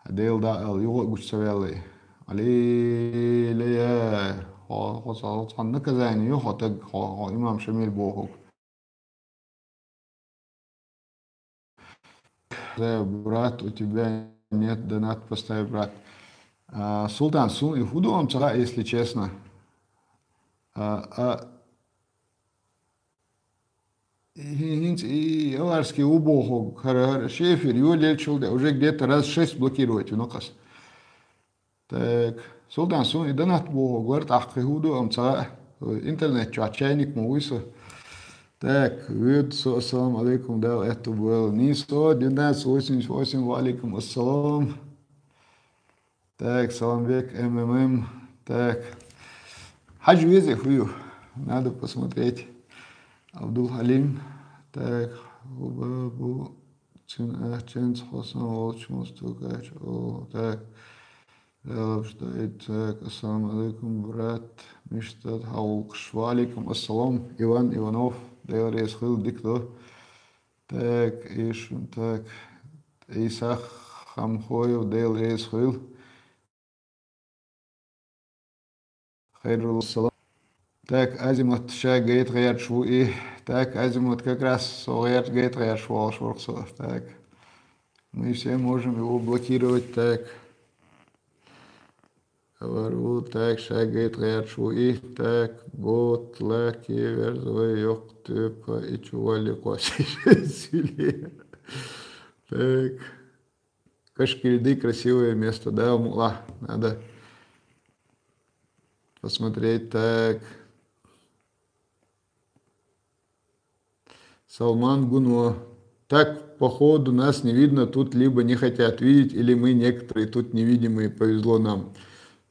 Хьан Дела дӀа а аьлла, юха а гучу ца ваьлла. Аллилуйя! Хьо, хьо, хьо, хьо цхьа наказание ю хьо таг, хьо, хьо имам Шамиль бохург. Да, брат, у тебя нет донат, поставь, брат. А, Султан, сона и хӀун ду-м ца хаьа, если честно. А, а, хӀин-, хӀинца и аварский ву бохург, хӀара, хӀара шефер йолаелчул тӀехьа уже где-то раз шесть блокировать вина-кх ас. Так, Султан, сона и донат бохург вара тӀаккха, хӀун ду-м ца хаьа. Интернет чохь чайник ма вуй со. Так, вуьйцу со, ассаламу алейкум, Дала аьтту бойла. Нийсо, двенадцать восемьдесят восемь, ва алейкум ассалам. Так, Саламбек, М М М. Так. Хьажа веза хӀу ю. Надо посмотреть. Абдул-Хьалим. Так. Хьуба бу цуьнан ахчанца хьо сан волчу мосту кхача. О, так. Лелабаш даийта. Так. Ассаламу алейкум, брат. Мишта ду, хьо гӀуллакхаш? Ва алейкум ассалам. Иван Иванов. Дела реза хуьлда, дика ду. Так, и шу-, так. Ӏийса Хамхоев, Дела реза хуьлда. Хайрулла салам. Так, Азимут ша гайта гӀерташ ву и. Так, Азимут, как раз со гӀерта, гайта гӀерташ волуш вара со. Так. Мы все можем его блокировать. Так. Авар ву, так, ша гайта гӀерташ ву и. Так, бот, лаки, верзавай, йоккха тепа, и чу валли кхоссийша силе. Так. Кашкирди красивое место, да, мула? Надо посмотреть, так. Салман Гуно. Так, походу, нас не видно, тут либо не хотят видеть, или мы некоторые тут невидимые, повезло нам.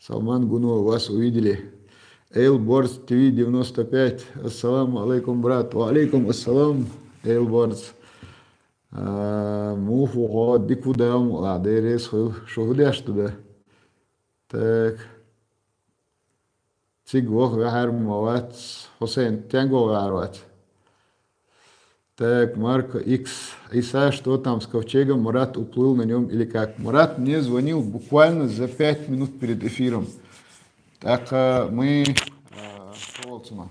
Салман Гуно, вас увидели. Эйлборс Т В девяносто пять. Ассаламу алейкум, брат. Ва алейкум ассалам, Эйлборс. А, муха ву хьо, дика ву, Дала мукъ лахь, Дела реза хуьлда, шу хӀун деш ду дан? Так. Цига ваха ваьхьар ма вац, Хьусайн, стенга ваха ваьхьар вац? Так, Марко Икс. Иса, что там с ковчегом? Мурат уплыл на нём или как? Мурат мне звонил буквально за пять минут перед эфиром. Так, а, мы, а, что волцума?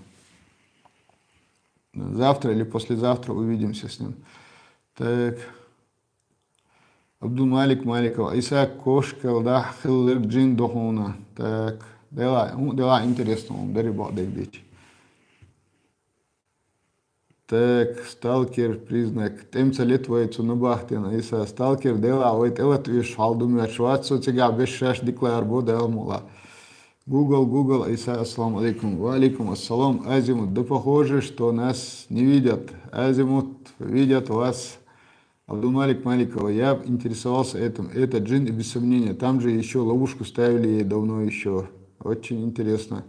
Завтра или послезавтра увидимся с ним. Так. Абдулмалик Маликов. Ӏийса, кошкал дахьа хилларг джин ду хьуна. Так. Делахь, хӀун делахь интересно хьуна, дари бакъдерг дича. Так, сталкер признак. ТӀем ца лета вай цу набахтина, Ӏийса. Сталкер, делахь, вай тӀелата веш хьал ду моьттуш вац со, цигахь беш шаьш дика лаьрбо, Дала мукъ лахь. Google, Google, Ӏийса, ассаламу алейкум. Ва алейкум ассалам. Азимут, да похоже, что нас не видят. Азимут, видят вас. Абдулмалик Маликова, я б интересовался этим. Это джин и без сомнения. Там же ещё ловушку ставили ей давно ещё. Очень интересно.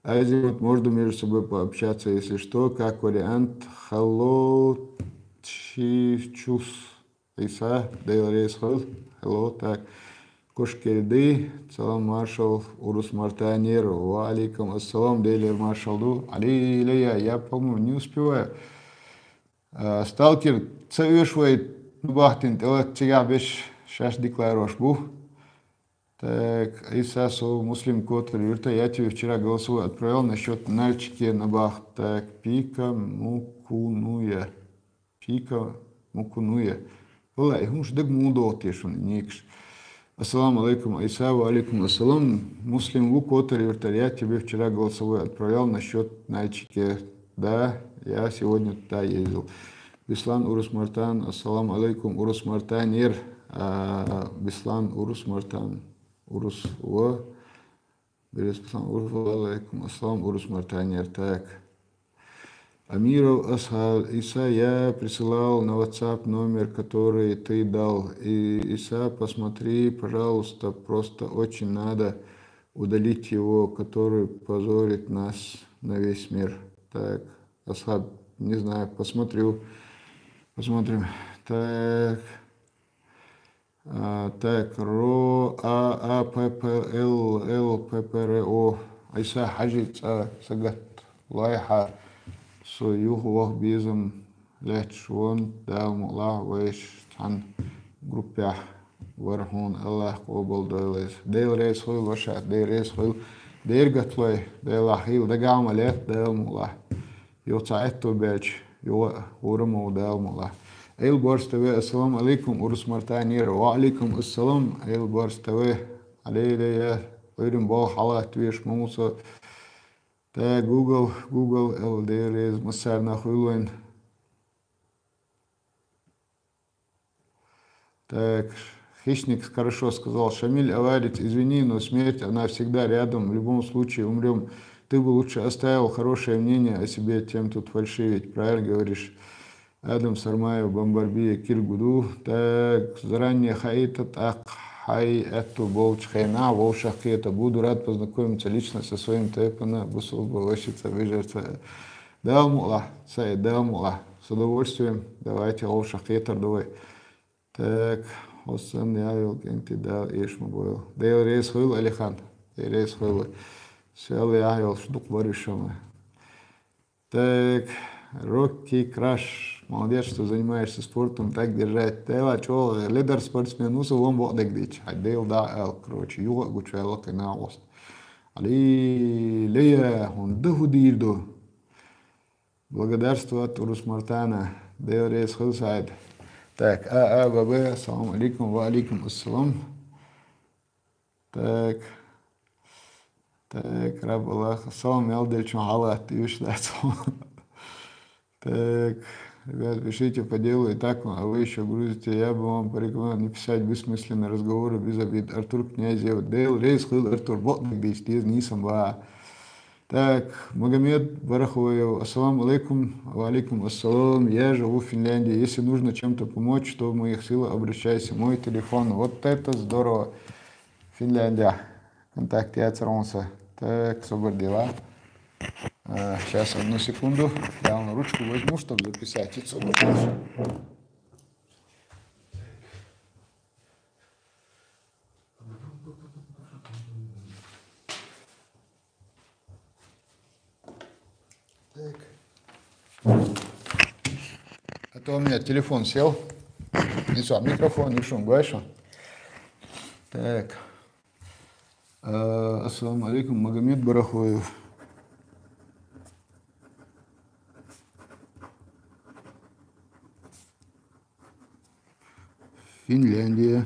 Азимут, можно между собой пообщаться, если что, как вариант. Hello, чус. Ӏийса, Дела реза хуьлда. Hello, так. Кошкирди, салам, маршал, Урус-Мартанера. Ва алейкум ассалам, Делера маршал ду. Али, Илья, я, по-моему, не успеваю. А, сталкер, ца оьшу вай набахтина тӀелата, цигахь беш шаьш дика ларош бу. Так, Ӏийса, со Муслим Котар юьртара, я тебе вчера голосовой отправлял насчёт Нальчике набахта. Так, Пика Мукунуя. Пика Мукунуя. Валлахь, и хӀумаш дага муха догӀу те шуна, некаш. Ассаламу алейкум, Ӏийса, ва алейкум ассалам. Муслим ву Котар юьртара, я тебе вчера голосовой отправлял насчёт Нальчике. Да, я сегодня туда ездил. Беслан Урус-Мартан, ассаламу алейкум, Урус-Мартанер. А, Беслан Урус-Мартан. Урус ва Берес Беслан Урус, ва алейкум ассалам, Урус-Мартанер. Так. Амиров Асхаб, Ӏийса, я присылал на WhatsApp номер, который ты дал. И, Ӏийса, посмотри, пожалуйста, просто очень надо удалить его, который позорит нас на весь мир. Так, Асхаб, не знаю, посмотрю. Посмотрим. Так. А, так, ро, а, а, п, п, л, л, п, п, р, о. Ӏийса, хьажи цӀа сагатта лой хьа. Со юха ваха безам лаьтташ вон, Дала мукъ лахь, вайша цхьана группехь вара хьуна, АллахӀа къобалдойла иза. Дела реза хуьлда, ваша, Дела реза хуьлда. Дера гаталой, Делахь хийла дагахь ма летта, Дала мукъ лахь. Юха цхьа аьтто баьлча, юха а хӀора ма ву, Дала мукъ лахь. Эйлборс ТВ, ассаламу алейкум, Урус-Мартанера. Ва алейкум ассалам, Эйлборс ТВ. Аллилуйя. Ойрин бо халат веш муса. Та Google, Google, эл дерез, массарна хуйлуэн. Так, Хищник хорошо сказал. Шамиль Аварец, извини, но смерть, она всегда рядом. В любом случае умрем. Ты бы лучше оставил хорошее мнение о себе, чем тут фальшивить. Правильно говоришь. Адам Сармаев, Бамбарбия, Киргуду. Так, заранее хаитат ак хай эту болч хена, волшах кета. Буду рад познакомиться лично со своим тайпана, бусулба, ващица, выжерца. Далмула, Саид, Далмула. С удовольствием. Давайте, волшах кетар, давай. Так, Хасан, я ёлк, энти да, ишма бойл. Дейл рейс хуйл, Алихан. Дейл рейс хуйл. Сел, я ёлк, шдук баришама. Так, Рокки Краш. Молодец, что занимаешься спортом. Так держать. Тела, чё, лидер спортсмен, ну, сулом бок дагдич. А Дейл да, эл, короче, юга гучу, эл, кына ост. Али, лея, он да худирду. Благодарство от Урус Мартана. Дейл рейс хуйл, Саид. Так, а, а, б, б, ассаламу алейкум, ва алейкум ассалам. Так. Так, Раб Аллах. Ассалам, ял дельчун халат, юш да. Так, ребят, пишите по делу, и так, а вы еще грузите. Я бы вам порекомендовал не писать бессмысленные разговоры без обид. Артур Князев, Дейл рейс хуйл, Артур, бок дагдич, тез нисам ба. Так, Магомед Барахоев, ассаламу алейкум. Ва алейкум ассалам, я живу в Финляндии. Если нужно чем-то помочь, то в моих силах, обращайся. Мой телефон. Вот это здорово. Финляндия. Контакт я царонса. Так, собор дела. А, сейчас, одну секунду. Я вон ручку возьму, чтобы записать. И собор. Так. А то у меня телефон сел. Не сам микрофон, не шум, бачу. Так. Э, ассаламу алейкум, Магомед Барахоев. Финляндия.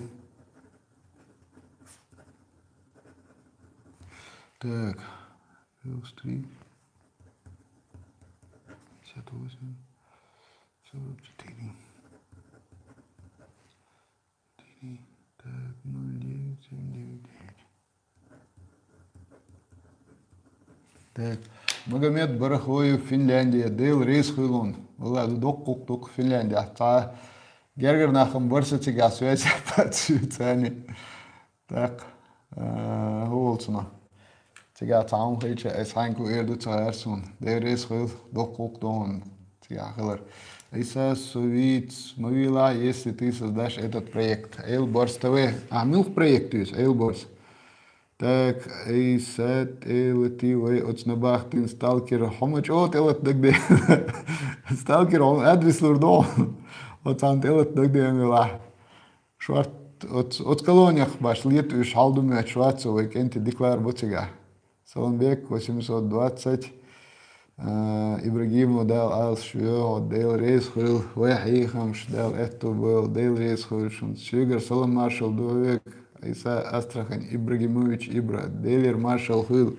Так, плюс три, пятьдесят восемь, сорок четыре. Четыре, так, ноль девять семь девять девять. Так, Магомед Барахоев, Финляндия, Дейл рейс хуйлун. Вала, доккук, доккук Финляндия. Та гергер нахам барса тига связь апат сюцани. Так, э, хулцуна. Тига таун хейча, эс ханку эрду цаарсун. Дейл рейс хуйл, доккук дон. Тига хылар. Иса Сувиц, мавила, если ты создашь этот проект. Эйлборс Т В. А, милх проект юс, Эйлборс. Так, эй, сет, эй, лети, вай, оцна бахтин, сталкер, хомач, от, элет дагде. Сталкер, он, адрес лурдо. Оцан, элет дагде, амила. Шварт, оц, оц колониях баш, лет, уж, халдуме, Шварца, вай, кенти, деклар, бутига. Саламбек, восемьсот двадцать. А, Ибрагимов, дал, ал, швё, дал, рейс, хыл, вай, хихамш, дал, эту был, дал, рейс, хыл, шун, сюгер, салам, маршал, дуэк. Иса Астрахань, Ибрагимович Ибра, Делир маршал хыл.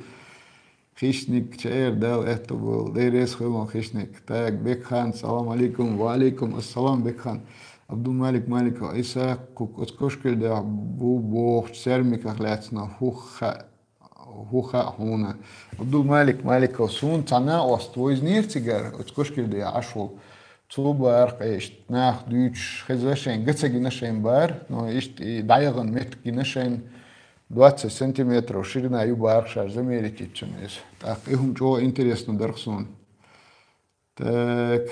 Хищник Чаэр дал это был. Дерес хылон хищник. Так, Бекхан, салам алейкум. Ва алейкум ассалам, Бекхан. Абдул Малик Маликов, Иса Кук, Оцкошкель да бу бох, сермиках ляцна, хуха, хуха хуна. Абдул Малик Маликов, сун цана ост, вознир цигар, Оцкошкель да ашул. Цу барх эшт, нах дюч, хезашен, гацагинашен бар, но эшт и дайган метгинашен двадцать сантиметров ширина ю барх шар замерить итчун эс. Так, и хум чё интересно дархсун. Так.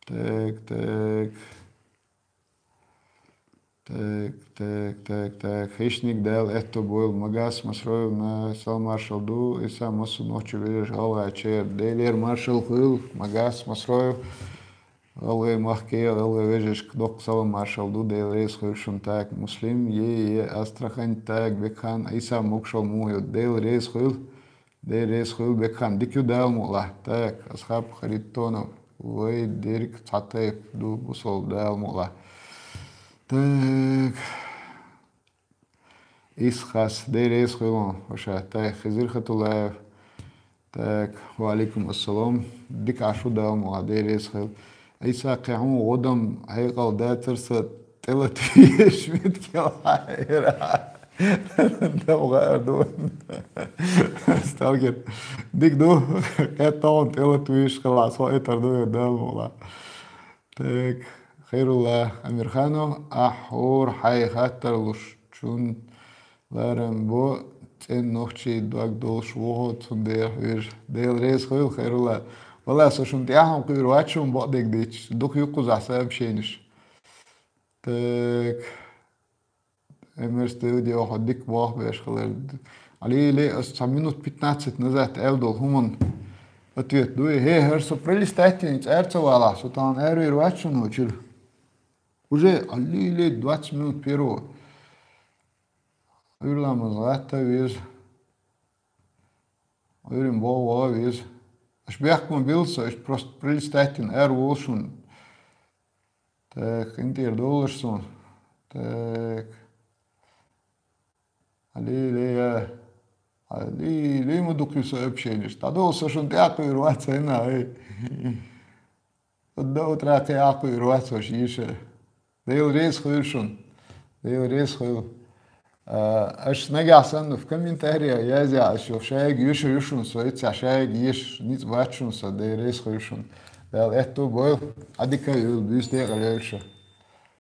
Так, так. Так, так, так, так. Хищник дал это был. Магас Масроев на сал маршал ду. И сам массу ночью берешь, гала чер. Дейлер маршал хыл. Магас Масроев. Алгы махке, алгы вежеш, кдок сал маршал ду. Дейл рейс хыл шун, так. Муслим, е, е, Астрахань, так. Бекхан, Иса Мокшал муют. Дейл рейс хыл. Дейл рейс хыл, Бекхан. Дикю дал мула. Так. Асхаб Харитонов. Вай, Дерик Цатаев. Ду бусол дал мула. Так. Исхас, Дела реза хуьлда хьуна, ваша, тай Хизир Хатулаев. Так, ва алейкум ассалам. Дика Ӏаш ву, Дала мукъ лахь, Дела реза хуьлда. Ӏийса, кхин хьуна гӀо дам хьекъал дацар, са тӀелатвеш меттиг хьера. Дам гӀар ду. Сталкер. Дика ду. Кхетта хьуна тӀелатвеш хила, со этар ду, Дала мукъ лахь. Так, Хайрулла Амирханов, ахь хӀора хьай хаттар луш чун ларам бо, цӀен нохчий дог долуш ву хьо, цундела хьоьжуш. Дела реза хуьлда, Хайрулла. Валлахь, со шуна тӀаьхьа кхуьур вац шуна, бакъдерг дийцича, дукха ю кхузахь сообщенеш. Так. Эмир студио, хьо дика болх беш хилар. Али, ле, ас цхьа минут пятнадцать назад аьлла долу хӀуманна ответ ду. Хе, хӀара со пролистать йина цӀа ца валахь, со тахана аравийр вац шуна вачуьра. Уже, али, ле, двадцать минут первого. Ӏуьйра ламаз гӀатта веза. Ӏуьйрин богӀу веза. Аша бехк ма билла со, иштта просто пролистать йина ара волу шуна. Так, къинтӀера долуш суна. Так. Али, ле, я. Али, ле, ма дукха ю сообщенеш. ДӀадолу, со шуна тӀаккха кхуьур вац хьайна, ай. До утра кхин а кхуьур вац ваша йиша. Дела реза хуьлда шуна. Дела реза хуьлда. А, аша нагахь санна в комментариях язъяхь, аша шайга йиша ю шуна, со иццехь шайга йиша, ницкъ бац шуна со, Дела реза хуьлда шуна. Дала аьтту бойла, Ӏа дика а йойла, буьйса декъала йойла шу.